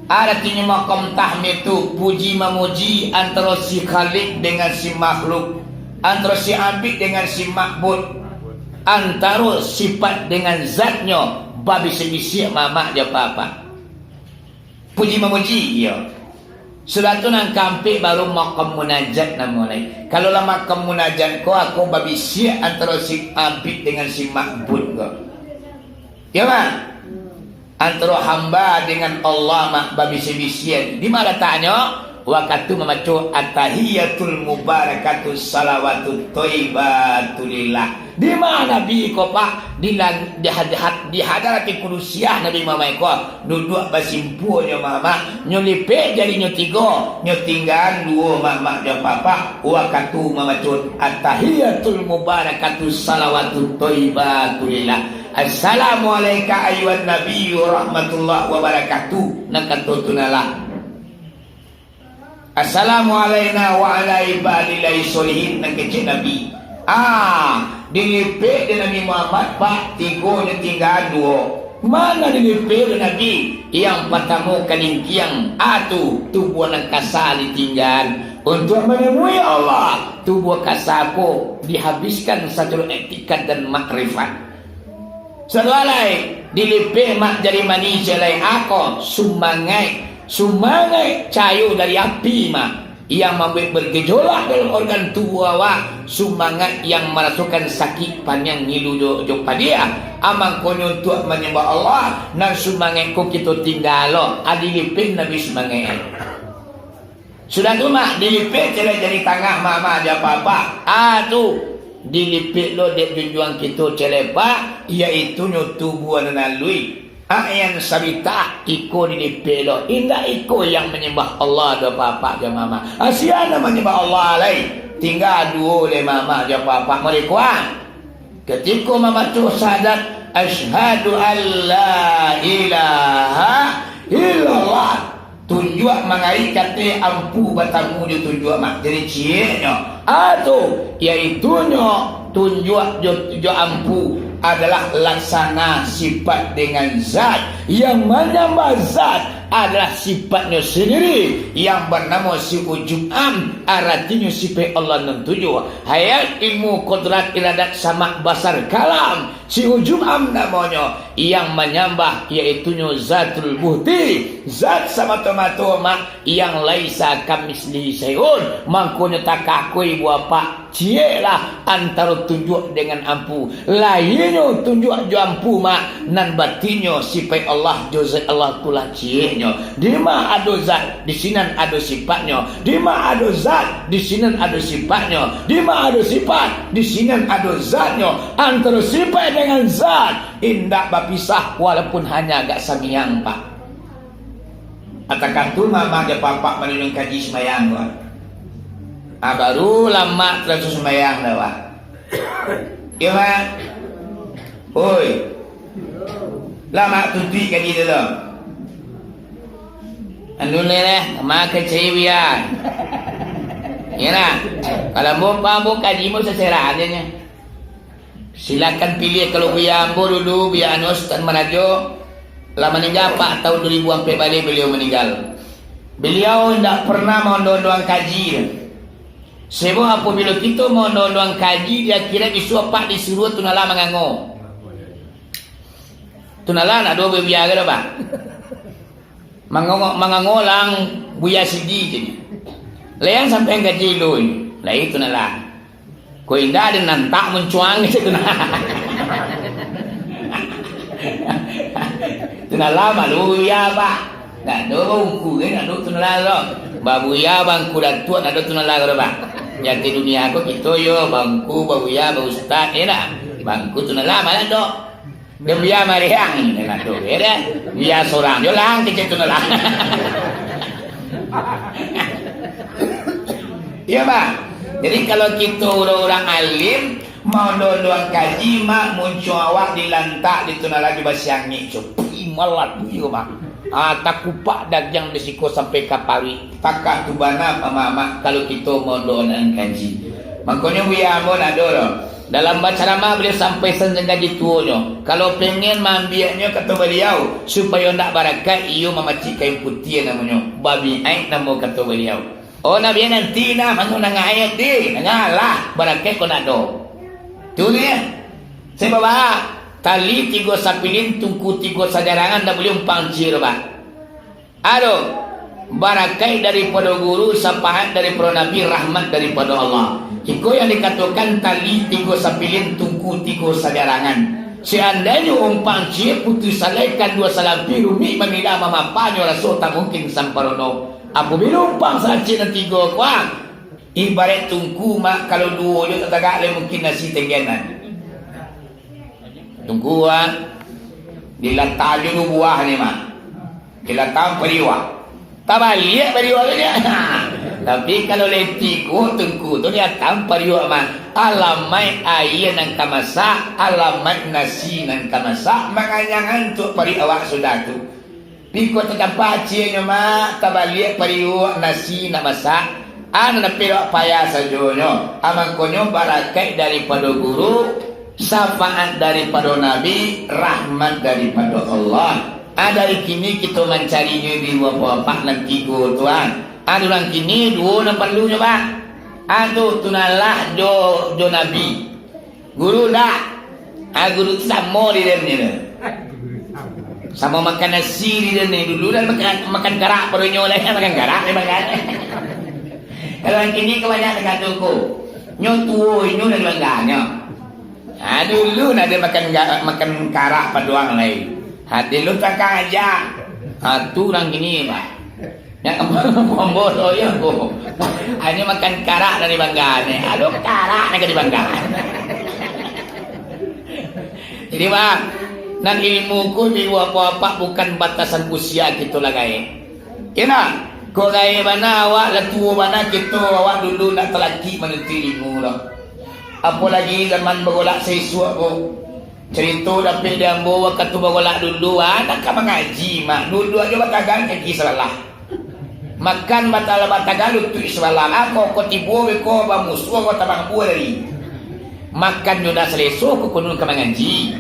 aratinyo makam tahmid tu puji mamuji antaro si Khalik dengan si makhluk, antaro si abid dengan si ma'bud, antaro sifat dengan zatnyo, babisiak-bisiak mamak jo apak-apak. Puji mamuji, iyo. Sudah tu nan kaampek baru makam munajat namo lai. Kalau lah makam munajat ko, ako babisiak antaro si abid dengan si ma'bud ko. Iyo, Mak? Antaro hamba dengan Allah, Mak, babisiak-bisiak. Di ma lataknyo? Wakatu mamaco at-tahiyatul mubarakatus salawatut thayyibatu lillah. Di ma Nabi ko, Pak? Di lang-, di had-, had-, di hadarati kudusiah Nabi Muhammad ko. Duduak basimpuah nyo mamak, nyo lipek jarinyo tigo, nyo tinggaan duo mamak jo papak, wakatu mamaco at-tahiyatul mubarakatus salawatut thayyibatu lillah. Assalamu alaika ayyuhan nabiyyu rahmatullahi wabarakatuh. Nan kato tu nalah. Assalamu alaina wa ala ibadillahi sholihin, nan kecek Nabi. Ah, dilipek dek Nabi Muhammad, Pak, tigo nyo tinggaan duo. Mana dilipek dek Nabi? Yang patamo kalingkiang, ah, tu, tubuah nan kasa ditinggaan. Untuak manemui Allah, tubuah kasa ko dihabiskan sacaro etikad dan makrifat. Sadoalai, dilipek mak jari manih jalai ako, sumangaik, sumangaik cayo dari api mak, yang mambuek bergejolak dalam organ tubuah awak, sumangaik yang marasokan sakik paniang ngilu jo, jo padiah, amangkonyo untuak manyambah Allah, nan sumangaik ko kito tingga lo, a dilipek Nabi sumangaik. Sudah tu, mak, dilipek jalai jari tangah, mak, mak, jo apak-apak. Ah, tu, dilipek lo dek junjuang kito jalai, Pak, yaitunyo tubuah nan alui. Ayan sabitah, iko dilipek lo. Indak iko yang manyambah Allah, jo apak-apak, jo mama. Asian nan manyambah Allah lai. Tingga duo lai, mama, jo apak-apak. Mulai kuang. Katiko mamaco syahadat, "Asyhadu an la ilaha illallah." Tunjuak mangaik kateh ampu batamu jo tunjuak mak. Jadi cieknyo, a tu, yaitunyo tunjuak jo, jo ampu adalah laksana sifat dengan zat. Yang manyambah zat adalah sifatnyo sendiri yang banamo si ujub am, aratinyo sifat Allah nan tujuah. Hayat, ilmu, kodrat, iradat, samak, basar, kalam. Si ujub am namonyo, yang manyambah, yaitunyo zatul buhti, zat samato-mato mak, yang laisa kamislihi syai'un, mangkonyo takah ko ibu apak, cieklah antaro tunjuak dengan ampu, lainnyo tunjuak jo ampu mak, nan batinnyo sifat Allah jo zat Allah tu lah cieknyo, dima ado zat, di sinan ado sifatnyo. Dima ado zat, di sinan ado sifatnyo. Dima ado sifat, di sinan ado zatnyo. Antaro sifat dengan zat, indak bapisah walaupun hanya agak samiang, Pak. Atakah tu mamak jo papak manunjuang kaji sumbayang, Pak? Ah, baru lamak taraso sumbayang dah, Pak. Iyo, Mak. Oi. Lah, Mak, tutuik kaji tu, tu. Anu ni, leh, Mak kecai, Buya. Iyo, nak. Kalau ambo, ambo kaji, ambo sasera aja nyo. Silakan pilih, kalau Buya ambo dulu, Buya anu, Ustaz Marajo, lah maningga, Pak, tahun dua ribu ampek baleh beliau maninggal. Beliau indak pernah maondo-ondoan kaji. Sebab apabila kito maondo-ondoan kaji, di akhirat isuak Pak disuruah tu nalah mangango. Tu nalah nak doh buya-buya ke doh, Pak? Mangango, mangango lang buya sigi jadi. Leang sampai gaji lu. Lah itu nalah. Ko indak ada nantak muncuang gitu nah. Tu nalah malu buya, Pak. Nak do bangku kan, nak do tu nalah tu. Babuya bangku datuak, nak do tu nalah tu, Pak. Jati dunia ko kito yo, bangku, babuya, baustad, yo dak? Bangku tu nalah, malah do. Dia buya mariang, nak do, yo dak? Buya sorang, yo lang kecek tu nalah. Iyo, Pak. Jadi, kalau kito urang-urang alim, maondo-ondoan kaji, Mak, muncuang awak dilantak, di tu nalah, basiangik, cupi, malah tu, iyo, Mak. Ah, takupak dagiang di siko sampai ka paruik. Takah tu bana, Pak Mamak, kalau kito maondo-ondoan kaji. Mangkonyo, Buya ambo nak do doh. Dalam bacaramah, baliau sampaikan sajo gaji tuonyo. Kalau pengen maambiaknyo, kato baliau, supayo ndak barakaik, iyo mamacik kain putiah namonyo. Babiaik namo kato baliau. Oh, Nabi, nanti nah, manu nangah ayat di, nangah lah, barakaik ko ndak do. Tu ni, saya bawa tali tigo sapilin, tungku tigo sajarangan, ndak buliah umpang cir, Pak. Ado, barakaik daripado guru, sapaat daripado Nabi, rahmat daripado Allah. Iko yang dikatokan tali tigo sapilin, tungku tigo sajarangan. Seandainyo umpang ciek putus salai, kandua salampi rumik mamilah mamapanyo raso tak mungkin samparono. Apabilo umpang sacik nan tigo ko, ah, ibaraik tungku, mak, kalau duo jo tatagak lai mungkin nasi tenggenan. Tungku, ah, dilatah jo duo buah ni, mak. Dilatah pariuak. Tabaliak pariuak tu nyo. Tapi kalau lai tigo tungku tu dilatah pariuak, mak. Alamaik aia nan ka masak, alamaik nasi nan ka masak, manganyangan tu pariuak awak sudah tu. Piko tatampah acianyo, mak, tabaliak pariuak nasi nak masak. Anu, tapi awak payah sajonyo. Amangkonyo barakaik daripado guru, syafaat daripado Nabi, rahmat daripado Allah. Ah, dari kini kito mancarinyo di bapak-bapak nan tigo tu, ah. Ah, urang kini duo nan parlunyo, Pak. Ah, tu, tunalah jo, jo Nabi. Guru ndak? Ah, guru tu samo di den ni tu. Samo makan nasi di den ni. Dulu dah makan, makan karak pado nyo lah, makan karak dia makan. Kalau nan kini kabanyakan kato ko. Nyo tuo, inyo dari bangganyo. Ah, dulu nak dia makan ga-, makan karak paduang lai. Hati lu takang aja. Ah, tu urang kini, Pak. Nyo, ambo doh yo ko. Hanyo makan karak dari bangganyo. Aduh, karak nak ka di bangganyo. Jadi, Bang, nan ilmu ko di apak-apak bukan batasan usia kito lah, gaek. Yo nah, ko gaek bana awak lah tuo bana kito, awak dulu ndak talakik manuntuik ilmu doh. Apolagi zaman bagolak saisuak ko. Carito dapek di ambo wakatu bagolak dulu, ah, nak ka mangaji, mak. Duduak jo batagan kaki sabalah. Makan batala batagan, lutuik sabalah. Ah, ko, ko tibo beko bamusuah, ko tabang buah tadi. Makan jo ndak saleso, ko kunun ka mangaji.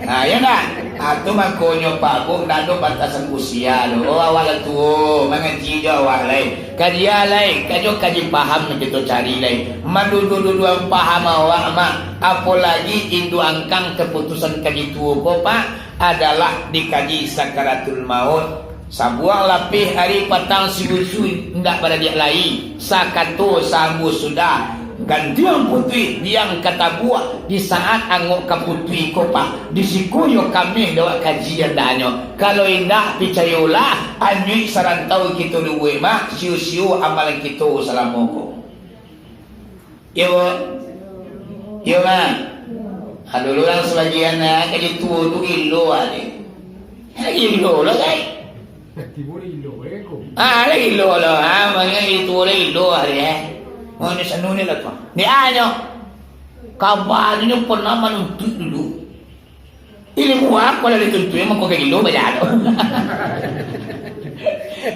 Ah, yo ndak? Ah, tu makonyo, Pak, Bu, ndak ado batasan usia tu. Oh, awak lah tuo, mangaji jo awak lai. Kaji lai, kajo kaji paham nan kito cari lai. Manduduak-duduak paham awak, mak. Apolagi induak angkang kaputusan kaji tuo ko, Pak, adalah dikaji sakaratul maut. Sabuang lapeh ari patang siusu indak baradiak lai. Sakato saambo sudah. Gantiang putuih diang ka tabuah. Di saat angok ka putuih ko, Pak, di siko yo kameh dek awak kaji andahnyo. Kalau indak, picayolah, anyuik sarantau kito duduak, mak, sio-sio amalan kito salamo ko. Iyo, Bu? Iyo, Mak. Ado urang sabagian, ah, kaji tuo tu gilo ade. Gilo lah, kai. Ah, lah gilo lah. Ah, mangko kaji tuo lah gilo ade, eh. Mau ni sanu ni lah tu. Ni anyo. Kabanyo pernah manuntuik dulu. Ilmu apo lah dituntuik, mangko ka gilo bajalo.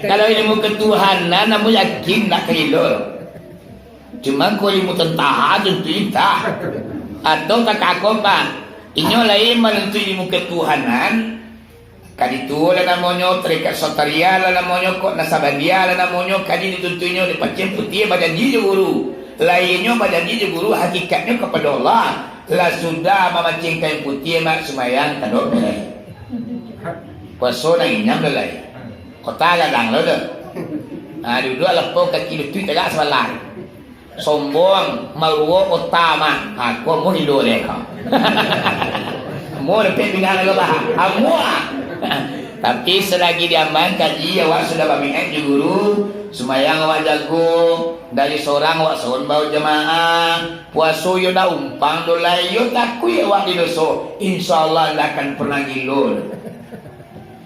Kalau ilmu ketuhanan, ambo yakin ndak ka gilo. Cuma ko ilmu tentara tuntuik intah. Atau kakak ko, Pak, inyo lain manuntuik ilmu ketuhanan, kadi tuo lah namonyo, tarekat sotaria lah namonyo, kok Naksabandia lah namonyo, kadi dituntuiknyo, di Pacian Putiah bajanji jo guru. Lahianyo bajanji jo guru, hakikatnyo kapado Allah. Lah sudah mamaciang kain putiah, mak, sumayang tandok balai. Puaso nan inyam tu lai. Kota gadang lo tu. Ha, duduak lapau kaki lutuik tagak sabalah. Sombong, maruo kota, mak. Ha, ko amuah indo deh ko. Amuah dapek pindah lalu bah. Amuah. Tapi selagi diambang kaji, awak sudah bami'ad jo guru, sumayang awak jago, dari sorang awak saun bajamaah, puaso yo ndak umpang do lai, yo takuik awak di doso, insya Allah ndak akan pernah gilo.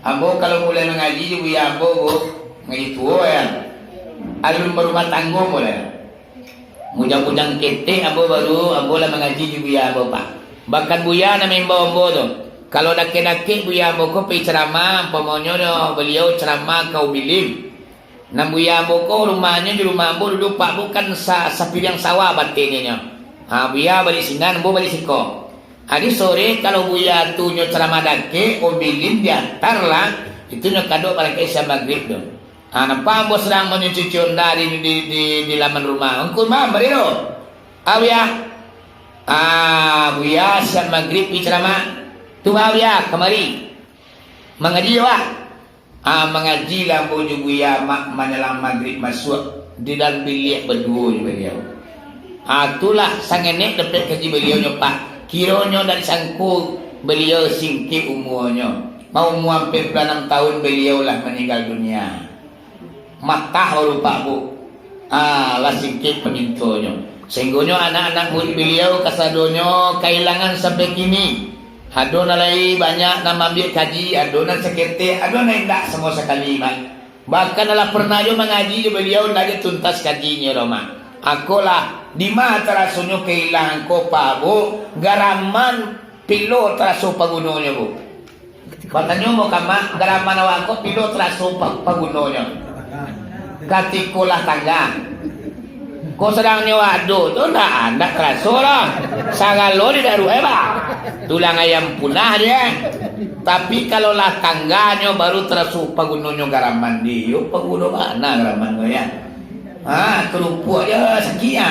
Ambo kalau mulai mangaji jo buya ambo, Bu, mangaji tuo ya. Alun barumah tanggo mulai. Bujang-bujang ketek ambo baru, ambo lah mangaji jo buya ambo, Pak. Bahkan buya nan maimbau ambo tu. Kalau dakek-dakek buya ambo ko pai ceramah, umpamonyo baliau ceramah ka Umilim. Nan buya ambo ko rumahnyo jo rumah ambo dulu, Pak, Bu, kan sa-, sapiriang sawah bateh nyo. Ha, buya baliak sinan, ambo baliak siko. Adi sore kalau buya tu nyo ceramah dakek, Umilim diantar lah, itu nyo kadok barangkek isya magrib tu. Ha, nampak ambo sadang manyucuci onda di, di, di, di laman rumah. Ngku, Mam, bari tu. Ah, buya. Ah, buya, siap magrib pi ceramah. Tu, ah, buya, kamari. Mangaji, Wak. Ah, mangaji lah ambo jo buya, Mak, manyalang magrib masuak di dalam biliak baduo jo baliau. Ah, tu lah sangenek dapek kaji baliau nyo, Pak. Kironyo ndak disangko baliau singkek umuanyo. Maumua ampek puluah anam taun baliau lah maninggal dunia. Matah baru Pak, Bu. Ah, lah singkek pamintonyo. Sahinggonyo anak-anak murid baliau kasadonyo kailangan sampai kini. Ado nan lai banyak nan maambiak kaji, ado nan saketek, ado nan indak samo sakali, Mak. Bahkan alah pernah jo mangaji jo baliau, indak jo tuntas kajinyo doh, Mak. Akolah, dima tarasonyo kailangan ko, Pak, Bu, garaman pilo taraso pagunonyo, Bu. Batanyo mo ka Mak, garaman awak ko pilo taraso pa-, pagunonyo. Katiko lah tangga. Ko sadang nyo ado tu ndak, ndak taraso lah. Sagalo didaruak, eh, bah. Tulang ayam punah dia. Tapi kalau lah tangganyo baru taraso pagunonyo garaman dia. Yo, paguno bana garaman ko, ya. Ha, karupuak je sakik, ha.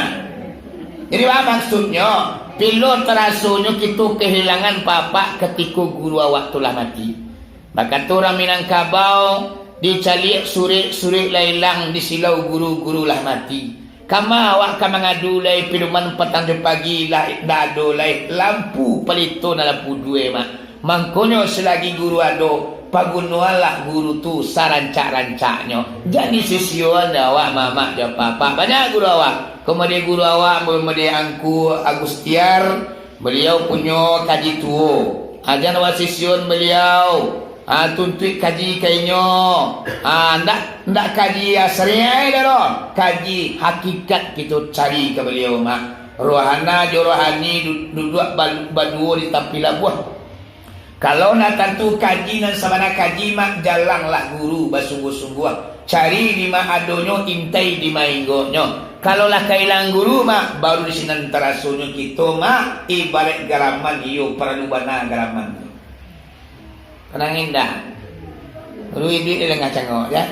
Jadi, baa maksudnyo? Pilo tarasonyo kito kahilangan bapak katiko guru awak tu lah mati. Bakato urang Minangkabau, dicaliak surek-surek lah ilang, disilau guru-guru lah mati. Kama awak ka mangadu lai, pidoman patang jo pagi lah indak ado lai, lampu palito nan lampu duo, Mak. Mangkonyo, salagi guru ado, pagunoanlah guru tu sarancak-rancaknyo. Jan disioan dek awak mamak jo bapak. Banyak guru awak. Ko mode guru awak, mode Angku Agustiar, baliau punyo kaji tuo. Jan awak sioan baliau. Ah, tuntuik kaji ka inyo. Ah, ndak, ndak kaji asriai doh. Kaji hakikat kito cari ka baliau, Mak. Rohana jo rohani du-, duduak ba-, baduo di tapi labuah. Kalau nak tantu kaji nan sabana kaji, Mak, jalanglah guru basungguah-sungguah. Cari di ma adonyo, intai di ma inggonyo. Kalau lah kailang guru, Mak, baru di sinan tarasonyo kito, Mak, ibaraik garaman, iyo, paralu bana garaman tu. Tanang indak. Guru iduik di lengah cangok, ya.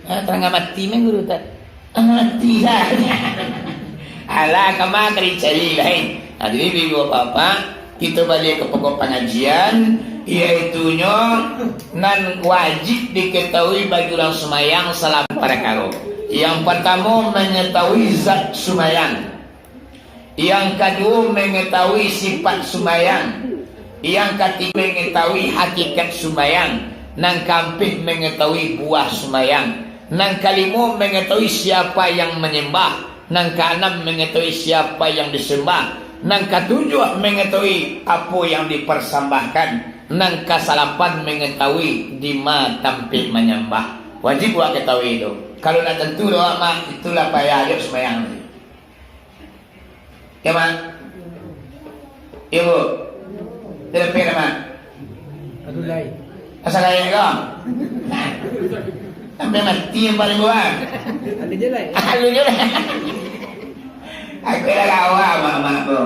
Ah, tanang mati main guru tak? Mati lah. Alah, kama ka dicari lain. Nah, jadi, ibu bapak, kita balik ke pokok pengajian, yaitunyo nan wajib diketahui bagi urang sumayang salam parakaro. Yang pertama, mengetahui zat sumayang. Yang kaduo, mengetahui sifat sumayang. Yang katigo, mengetahui hakikat sumayang. Nan kaampek, mengetahui buah sumayang. Nan kalimo, mengetahui siapa yang menyembah. Nan kaanam, mengetahui siapa yang disembah. Nan katujuah, mengetahui apo yang dipersambahkan. Nan kasalapan, mengetahui di ma tampek manyambah. Wajib buat ketahui tu. Kalau nak tantu doh, Mak, itulah payah jo sumayang tu. Ya, Mak? Ya, Bu? Tidak fair, Mak? Aduh, lai. Asal kaya kau? Sampai mati yang paling kuat. Aduh je, lai. Aduh je, lai. Aku dah lawa, Mak, Mak, Bu.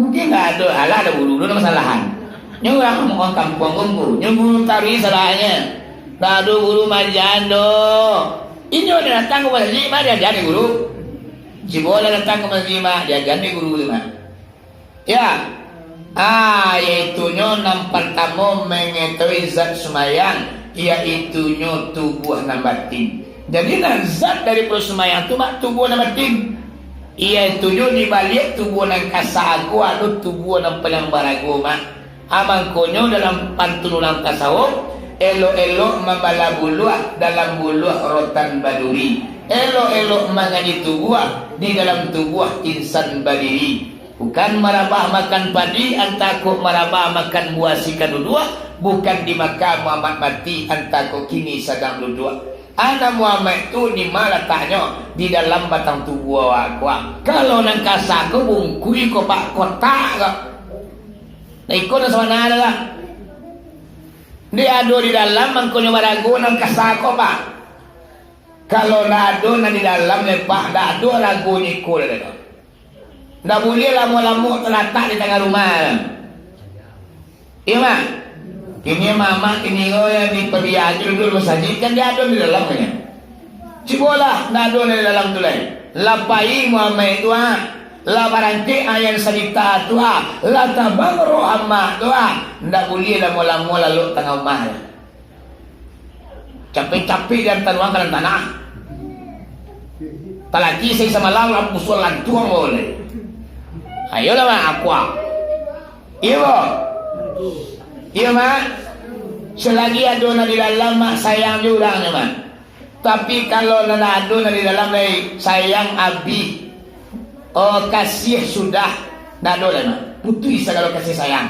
Mungkin ndak ado, alah, ado guru, ado masalahan. Nyo urang, urang kampuang ko, nyo guru taruih salahnyo. Ndak ado guru maaja doh. Inyo ado datang ka masajik, mah diaja dek guru. Cibo lah datang ka masajik, mah diaja dek guru tu, mah. Ya. Ah, yaitunyo nan partamo mangatahui zat sumayang, yaitunyo tubuah nan batin. Jadi, nan zat daripado sumayang tu, mak, tubuah nan batin. Yaitunyo di baliak tubuah nan kasa ko, ado tubuah nan paliang barago, mak. Ah, mangkonyo dalam pantun urang tasawuf, elok-elok mambala buluah, dalam buluah rotan baduri. Elok-elok mangaji tubuah, di dalam tubuah insan badiri. Bukan marabah makan padi, antah kok marabah makan buah si kaduduak, bukan di Makkah Muhammad mati, antah kok kini sadang duduak. Anak Muhammad tu di ma lataknyo? Di dalam batang tubuah awak ko. Kalau nan kasa ko bungkuih ko, pak, kotak ko. Nah, iko nan sabana tu lah. Ndak ado di dalam, mangkonyo barago nan kasa ko, pak. Kalau ndak ado nan di dalam, lepak, ndak ado ragonyo iko lah tu. Ndak buliah lamo-lamo talatak di tangah rumah. Iyo, mak? Kini mamak, kini ko yang di padiak tu duduk masajik, kan dia ado di dalam, kan? Cubolah, ndak ado di dalam tu lai. Lah pai Muhammad tu, ah. Lah barangkek ayam salita tu, ah. Lah tabang roh amak tu, ah. Ndak buliah lamo-lamo lalok tangah rumah. Capek-capek diantar urang ka dalam tanah. Talaki sahari samalam lah busuak lantuang bawa lai. Ayolah, mak, aku, ah. Iyo, bo? Iyo, mak? Selagi ado nan di dalam, mak, sayang jo urang nyo, mak. Tapi kalau nan ado nan di dalam, lai sayang abih, oh, kasih sudah, ndak ado lai, mak. Putuih sagalo kasih sayang.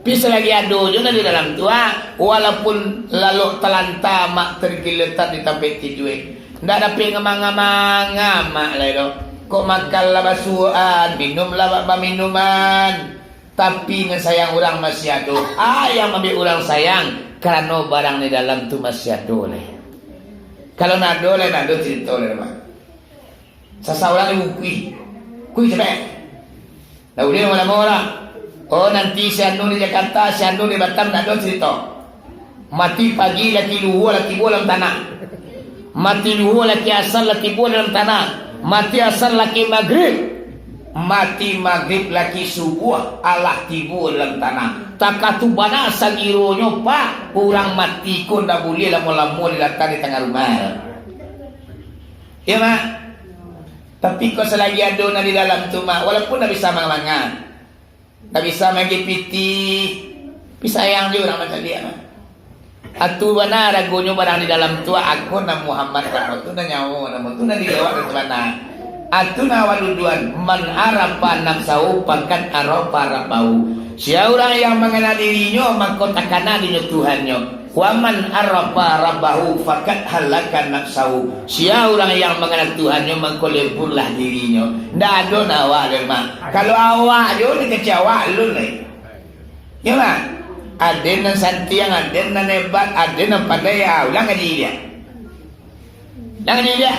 Tapi selagi ado jo nan di dalam tu, ah, walaupun lalok talanta, mak, tergeletak di tampek tidua, ndak dapek ngamang-ngamang, mak, lai doh. Kok makan lah basuahan, minum lah ba-, baminuman. Tapi nan sayang urang masih ado. Ah, yang mambuek urang sayang, karano barang di dalam tu masih ado lai. Kalau ndak ado lai, ndak ado carito lai, mak. Sasa urang dibungkuih. Kuih capek. Ndak buliah lamo-lamo lah. Oh, nanti si anu di Jakarta, si anu di Batam, ndak ado carito. Mati pagi, laki luhua, laki tibo dalam tanah. Mati luhua, laki asar, laki tibo dalam tanah. Mati asar, laki magrib. Mati magrib, laki subuah, alah tibo dalam tanah. Takah tu bana sagironyo, Pak, urang mati ko ndak buliah lamo-lamo dilatang di tangah rumah. Iyo, Mak? Tapi kok salagi ado nan di dalam tu, Mak, walaupun ndak bisa manga-manga, ndak bisa maagiah pitih, tapi sayang jo urang mancaliak, Mak. Atu bana aragonyo barang di dalam tu, ako nan Muhammad, ako tu nan nyawo, namo tu nan dilewat tu bana. Atu nan awak duduan, "Man arafa nafsahu, faqad arafa rabbahu." Sia urang yang mangana dirinyo, mako takana dirinyo Tuhannyo. "Wa man arafa rabbahu, faqad halaka nafsahu." Sia urang yang mangana Tuhannyo, mako leburlah dirinyo. Ndak ado nan awak lai, Mak. Kalau awak jo, dikecek awak, alun lai. Iyo, Mak. Aden nan santiang, aden nan hebat, aden nan pandai, ah, ulang kaji dia. Ulang kaji dia.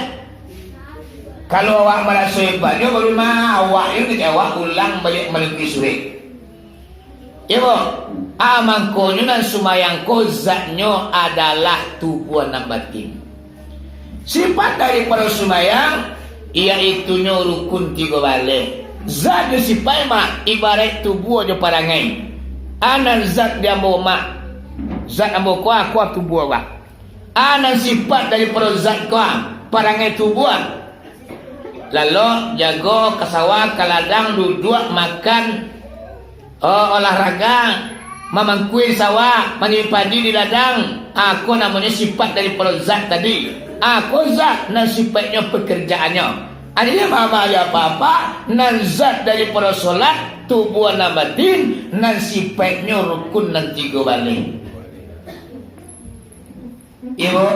Kalau awak maraso hebat jo, baru, Mak, awak jo, dikecek awak, ulang baliak malingkuih surek. Iyo, Bo? Ah, mangkonyo nan sumayang ko zatnyo adalah tubuah nan batin. Sipat daripado sumayang, yaitunyo rukun tigo baleh. Zat jo sipaik, Mak, ibaraik tubuah jo parangai. A nan zat di ambo, Mak, zat ambo ko, a ko tubuah, Mak. A nan sipat daripado zat ko, parangai tubuah. Lalok, jago, ka sawah, ka ladang, duduak, makan, o-, olahraga, mamangkua di sawah, manyidik padi di ladang. A ko namonyo sipat daripado zat tadi. A ko zat nan sipaiknyo pakarajoannyo. Artinyo, mama jo apak-apak, nan zat daripado solat, tubuah nan batin, nan sipaiknyo rukun nan tigo baleh. Iyo, Bo?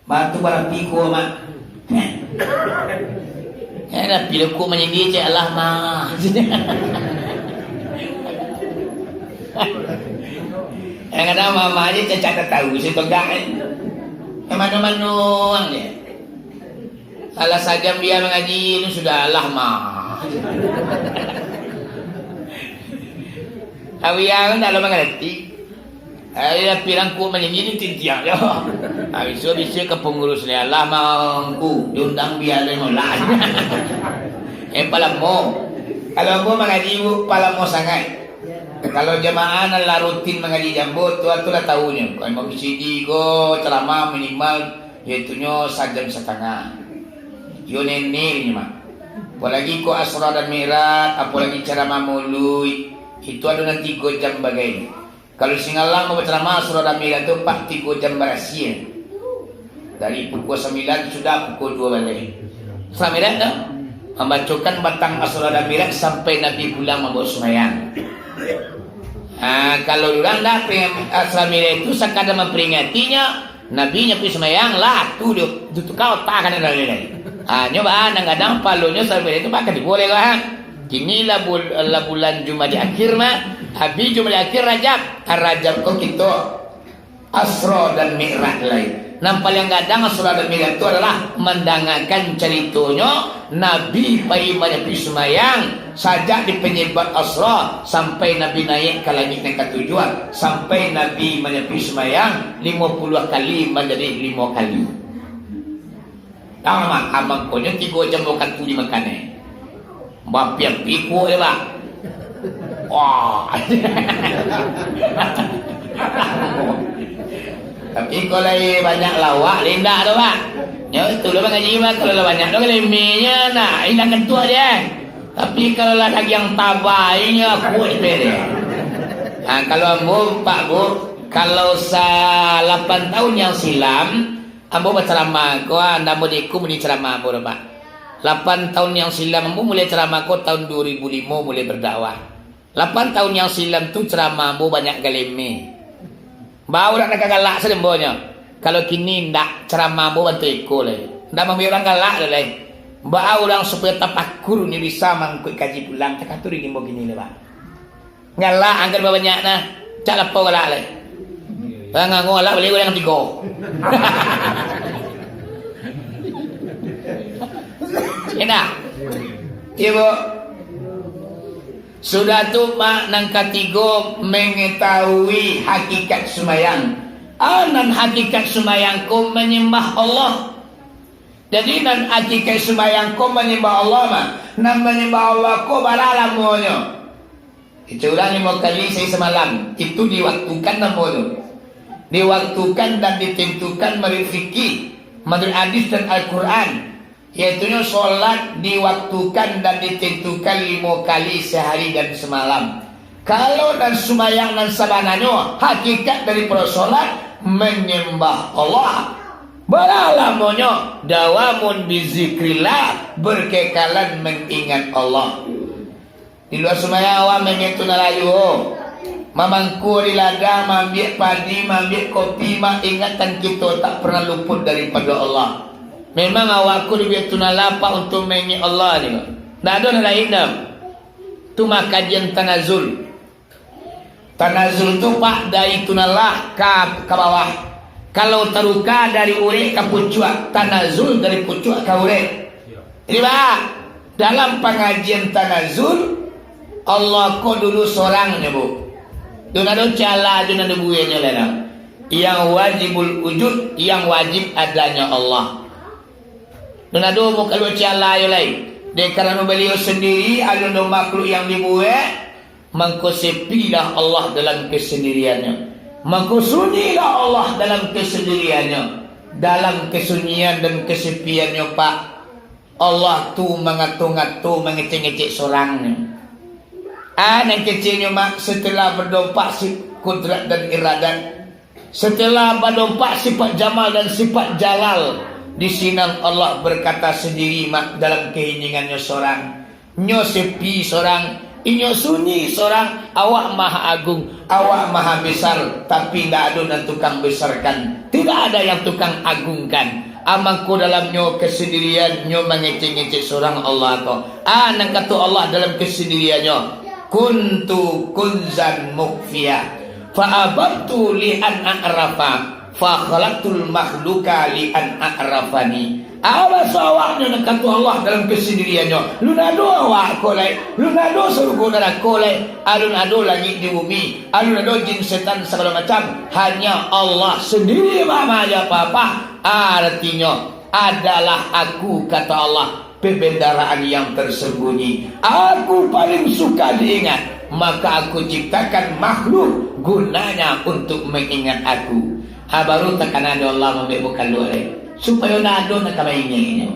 Batu barapi ko, Mak. Eh, tapi lo ko manyindia, cek alah, Mak. Kadang-kadang mama aja cacak tak tahu, saya pegang, eh. Yang mano-mano ang je. Alah sajam dia mangaji, itu sudah alah, Mak. Awia tu tak lo mangarati. Ari tapi rangkuak maninggi ni tintiang jo. Ha, bisuak-bisuak ka pangurus ni, "Alah, Mak, Ungku, diundang bia lai molak." Eh, palamo. Kalau ambo mangaji, Bu, palamo sangaik. Kalau jamaah nan lah rutin mangaji jo ambo, tu, tu lah tahunyo. Kalau ambo bisi di ko, ceramah minimal, yaitunyo sajam satangah. Yo nene ni, Mak. Apolagi ko Asra dan Mi'raj, apolagi ceramah maulid, itu ado nan tigo jam bagai. Kalau Singalang mau bacaramah, Asra dan Mi'raj tu, Pak, tigo jam barasia. Dari pukul sambilan sudah pukul dua baleh. Asra Mi'raj tu, mambacokan batang Asra dan Mi'raj sampai Nabi pulang mambawa sumbayang. Ha, kalau urang dah peri-, Asra Mi'raj tu sakadar mamperingatinya, Nabi nyo pai sumbayang lah, tu dio, tu tukar otak kan dari tadi. Ha, nyo ba, nan gadang palonyo Asra Mi'raj tu bakal diboleh lah, ha. Kini lah bul-, lah bulan Jumadil Akhir mah. Habis Jumadil Akhir, Rajab. Ah, Rajab ko kito Asra dan Mi'raj lai. Nan paliang gadang Asra dan Mi'raj tu adalah mandangakan caritonyo Nabi pai manyapi sumbayang sajak di panyebab Asra sampai Nabi naiak ka langik nan katujuah, sampai Nabi manyapi sumbayang limo puluah kali manjadi limo kali. Dah, Mak, amangkonyo tigo jam wakatu dimakan, eh. Bapiak-piak kuah dia, Pak. Wah. Tapi kalau lai banyak lawak, lai indak tu, Pak. Nyo, itu lah mangaji, Pak. Kalau lah banyak tu, kalau lemehnya, nah, indak kentuak dia. Tapi kalau lah dagiang tabai, nyo kuat dia. Nah, kalau ambo, Pak, Bu, kalau salapan tahun yang silam, ambo bacaramah ko, ah, ndak ambo diiku muni caramah ambo doh, Pak. Lapan tahun yang silam ambo mulai caramah ko tahun dua ribu lima mulai berdakwah. Lapan tahun yang silam tu caramah ambo banyak galemeh. Baa urang nan ka galak sadembonyo. Kalau kini ndak, caramah ambo bantuak iko lai. Ndak mambuek urang galak doh lai. Baa urang supayo tapakur ni bisa mangkuik kaji pulang, takah tu di ambo kini lai, Pak. Galak angkan babanyak nah. Cak lapau galak lai. Urang ngango galak baliak urang tigo. Indak? Iyo, Bu. Sudah tu, Mak, nan katigo, mengetahui hakikat sumayang. Ah, nan hakikat sumayang ko manyambah Allah. Jadi, nan hakikat sumayang ko manyambah Allah, Mak. Nan manyambah Allah ko bara lamonyo. Kito ulang limo kali sahari samalam. Itu diwaktukan namonyo. Diwaktukan dan ditentukan manuruik fikih, manuruik hadis dan Al-Quran. Yaitunyo, solat diwaktukan dan ditentukan limo kali sahari dan samalam. Kalau nan sumbayang nan sabananyo, hakikat daripado solat, manyambah Allah. Bara lamonyo, dawamun bizikrillah, berkekalan mengingat Allah. Di lua sumbayang awak mangecek tunalayu, mamangkua di ladang, maambiak padi, maambiak kopi, mak, ingatan kito tak pernah luput daripado Allah. Memang awak ko dibuek tunalah, Pak, untuak mangecek Allah ni. Ndak ado nan lain doh. Tu mah kajian tanazul. Tanazul tu, Pak, dari tunalah ka, ka bawah. Kalau taruka dari urek ka pucuak, tanazul dari pucuak ka urek. Jadi, Pak, dalam pangajian tanazul, Allah ko dulu sorang nyo, Bu. Dun ado cala jo nan dibueknyo lai lah. Yang wajibul wujud, yang wajib adanya Allah. Dun ado mukaluak cala yo lai. Dek karano Baliau sandiri, alun ado makhluk yang dibuek, mangko sepilah Allah dalam kesendiriannya. Mangko sunyilah Allah dalam kesendiriannya. Dalam kesunyian dan kesepiannyo, Pak, Allah tu mangato-ngato, mangecek-ngecek sorang nyo. Ah, nan keceknyo, Mak, setelah badompak si kudrat dan iradat, setelah badompak sifat jamal dan sifat jalal, di sinan Allah berkata sendiri, Mak, dalam keheningan-Nyo sorang. Nyo sepi sorang, Inyo sunyi sorang, Awak Maha Agung, Awak Maha Besar, tapi indak ado nan tukang besarkan, tidak ada yang tukang agungkan. Ah, mangko dalam Nyo kesendirian, Nyo mangecek-ngecek sorang Allah ko. Ah, nan kato Allah dalam kesendirian-Nyo, "Kuntu kunzan mukhfiya, fa ahbabtu li an a'rafa, fa khalaqtul makhluqa li an a'rafani." Ah, baso awaknyo nan kato Allah dalam kesendirian-Nyo. Alun ado awak ko lai, alun ado sarugo narako lai, alun ado langik di bumi, alun ado jin setan sagalo macam. Hanya Allah sendiri, Mak, nan apa-apa. Aratinyo, adalah Aku, kato Allah, pembendaraan yang tersembunyi. Aku paling suka diingat, maka Aku ciptakan makhluk gunanya untuk mengingat Aku. Ha, baru takana dek Allah mambuek mukaluak lai, supayo ndak ado nan ka maingat-ingat.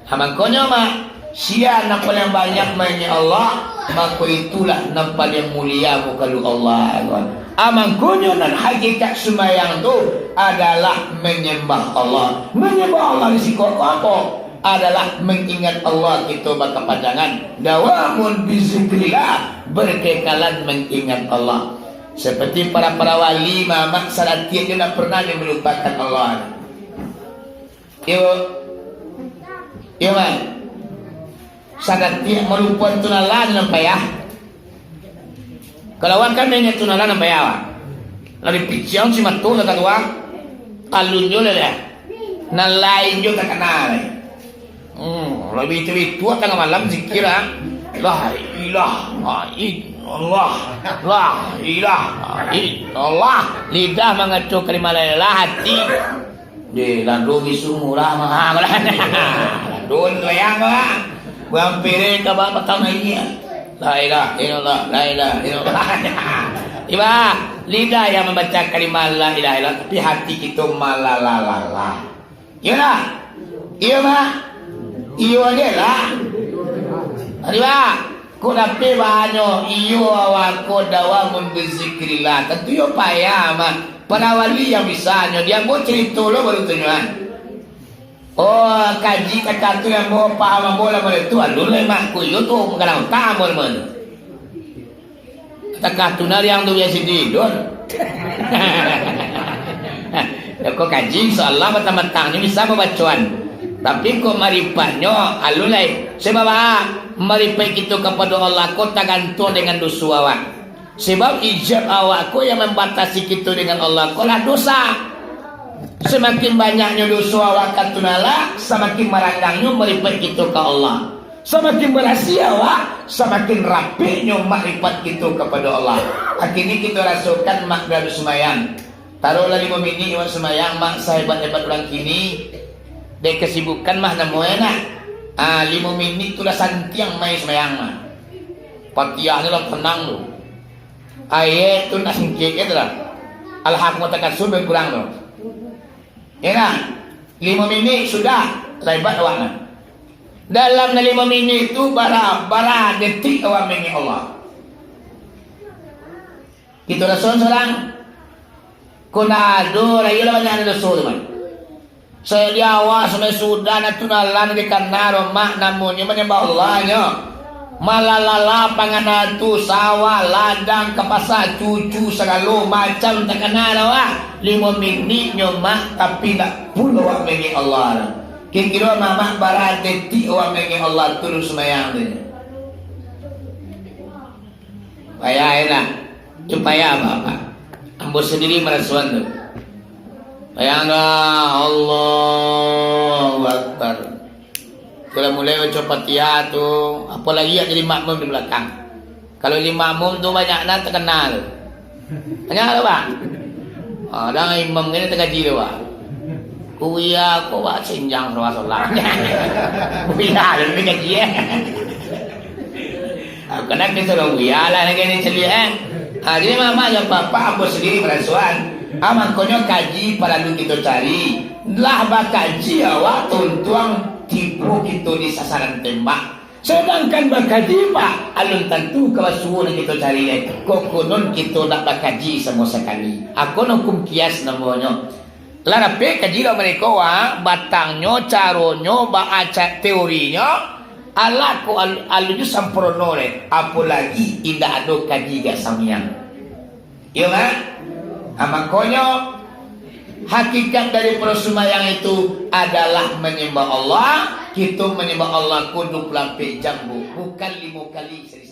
Ha, mangkonyo, Mak, sia nan paliang banyak maingat Allah, mako itulah nan paliang mulia mukaluak Allah. Ha, mangkonyo nan hakikat sumbayang tu adalah manyambah Allah. Manyambah Allah di siko ko apo? Adalah mangingat Allah kito bakapanjangan. Dawamun bizikrillah, berkekalan mangingat Allah. Seperti para-para wali, Mak, Mak, sadatiak juo ndak pernah nyo malupakan Allah. Iyo. Iyo, Mak. Sadatiak malupoan tunalah nan payah. Kalau awak kan maingat tunalah nan payah, Mak. Lah dipiciang si mato lah kaluar. Alun juo lah. Nan lain juo takana lai. Hmm, lah bitu-bitu tangah malam zikir, ah. La ilaha illallah. La ilaha illallah. Lidah mangaco kalimah la ilaha, hati. Deh, lado misu murah mah. Lado tu yang mah. Bampere ka ba patang aia. La ilaha illallah, la ilaha illallah. Iba, lidah yang mambaco kalimah la ilaha illallah, tapi hati kito malalalala. Iyo lah. Iyo, Mak. Iyo ajo lah. Iba. Ko dapek banyo, iyo awak ko dawamun bizikrillah. Tantu yo payah mah. Para wali yang bisanyo, di ambo carito lo baru tunyo an. Oh, kaji takah tu yang ambo paham ambo lah model tu, alun lai mah. Ko iyo tu kadang utang ambo lah model tu. Takah tu nariang tu biaso tidur. Yo ko kaji, insya Allah batang-batangnyo bisa babacoan. Tapi ko maripatnyo alun lai. Sabab a, maripat kito kapado Allah ko tagantuang dengan doso awak. Sabab ijab awak ko yang mambatasi kito dengan Allah ko lah dosa. Samakin banyaknyo doso awak ka tunala, samakin marangangnyo maripat kito ka Allah. Samakin barasiah awak, samakin rapeknyo makrifat kito kapado Allah. Akhirnyo kito rasokan mak dalam sumayang. Taruhlah limo minik awak sumayang, mak, sahebat-hebat urang kini. Dek kasibukan mah namonyo nak. Ah, limo minik tu lah santiang main sumayang mah. Patiahnyo lah tanang tu. Ayat tu nak singkek je tu lah. Alhaakumut takasur bakurang tu. Ya kan? Limo minik sudah, lah hebat awak nah. Dalam nan limo minik tu bara, bara detik awak maingek Allah. Kito rasoan surang, ko ndak ado, lah iyolah banyak nan doso tu mah. Sajo di awak sampai sudah, nan tu nan lah dikana doh, mak, namonyo manyambah Allah nyo. Malalala pangana tu, sawah, ladang, ka pasa, cucu, sagalo macam takana doh, ah. Limo miniknyo, mak, tapi ndak pulo awak maingek Allah doh. Kiro-kiro, mak, mak, bara detik awak maingek Allah tu, sumayang tu. Payah, yo lah. Itu payah, Bapak. Ambo sandiri marasoan tu. Bayangkan, Allahu Akbar. Kalau mulai baco Fatihah tu, apolai nak jadi makmum di balakang. Kalau jadi makmum tu banyak nan takana tu. Banyak tu, Pak. Ah, dah imam kini takaji tu, Pak. Kuya ko, Pak, senjang ruas solah. Kuya tu takaji, eh. Ah, kena kita orang buya lah, nak kena celiak, eh. Ah, jadi, mak, mak, yo, Bapak, ambo sandiri marasoan. Ah, makonyo kaji paralu kito cari. Lah bakaji awak tuntuang tibo kito di sasaran tembak. Sadangkan bakaji, Pak, alun tantu ka basuo nan kito cari, eh. Kokonon kito ndak bakaji samo sakali. Ah, ko nan hukum kias namonyo. Lah dapek kaji lah mareko, wak, batangnyo, caronyo, baa ca-, teorinyo, alah ko al-, alun jo sampurno deh, apolai indak ado kaji gak samiang. Iyo kan? Nah, makonyo, hakikat dari parasumayang itu adalah manyambah Allah. Kito manyambah Allah ko duo puluah ampek jam, Bu, bukan limo kali sahari.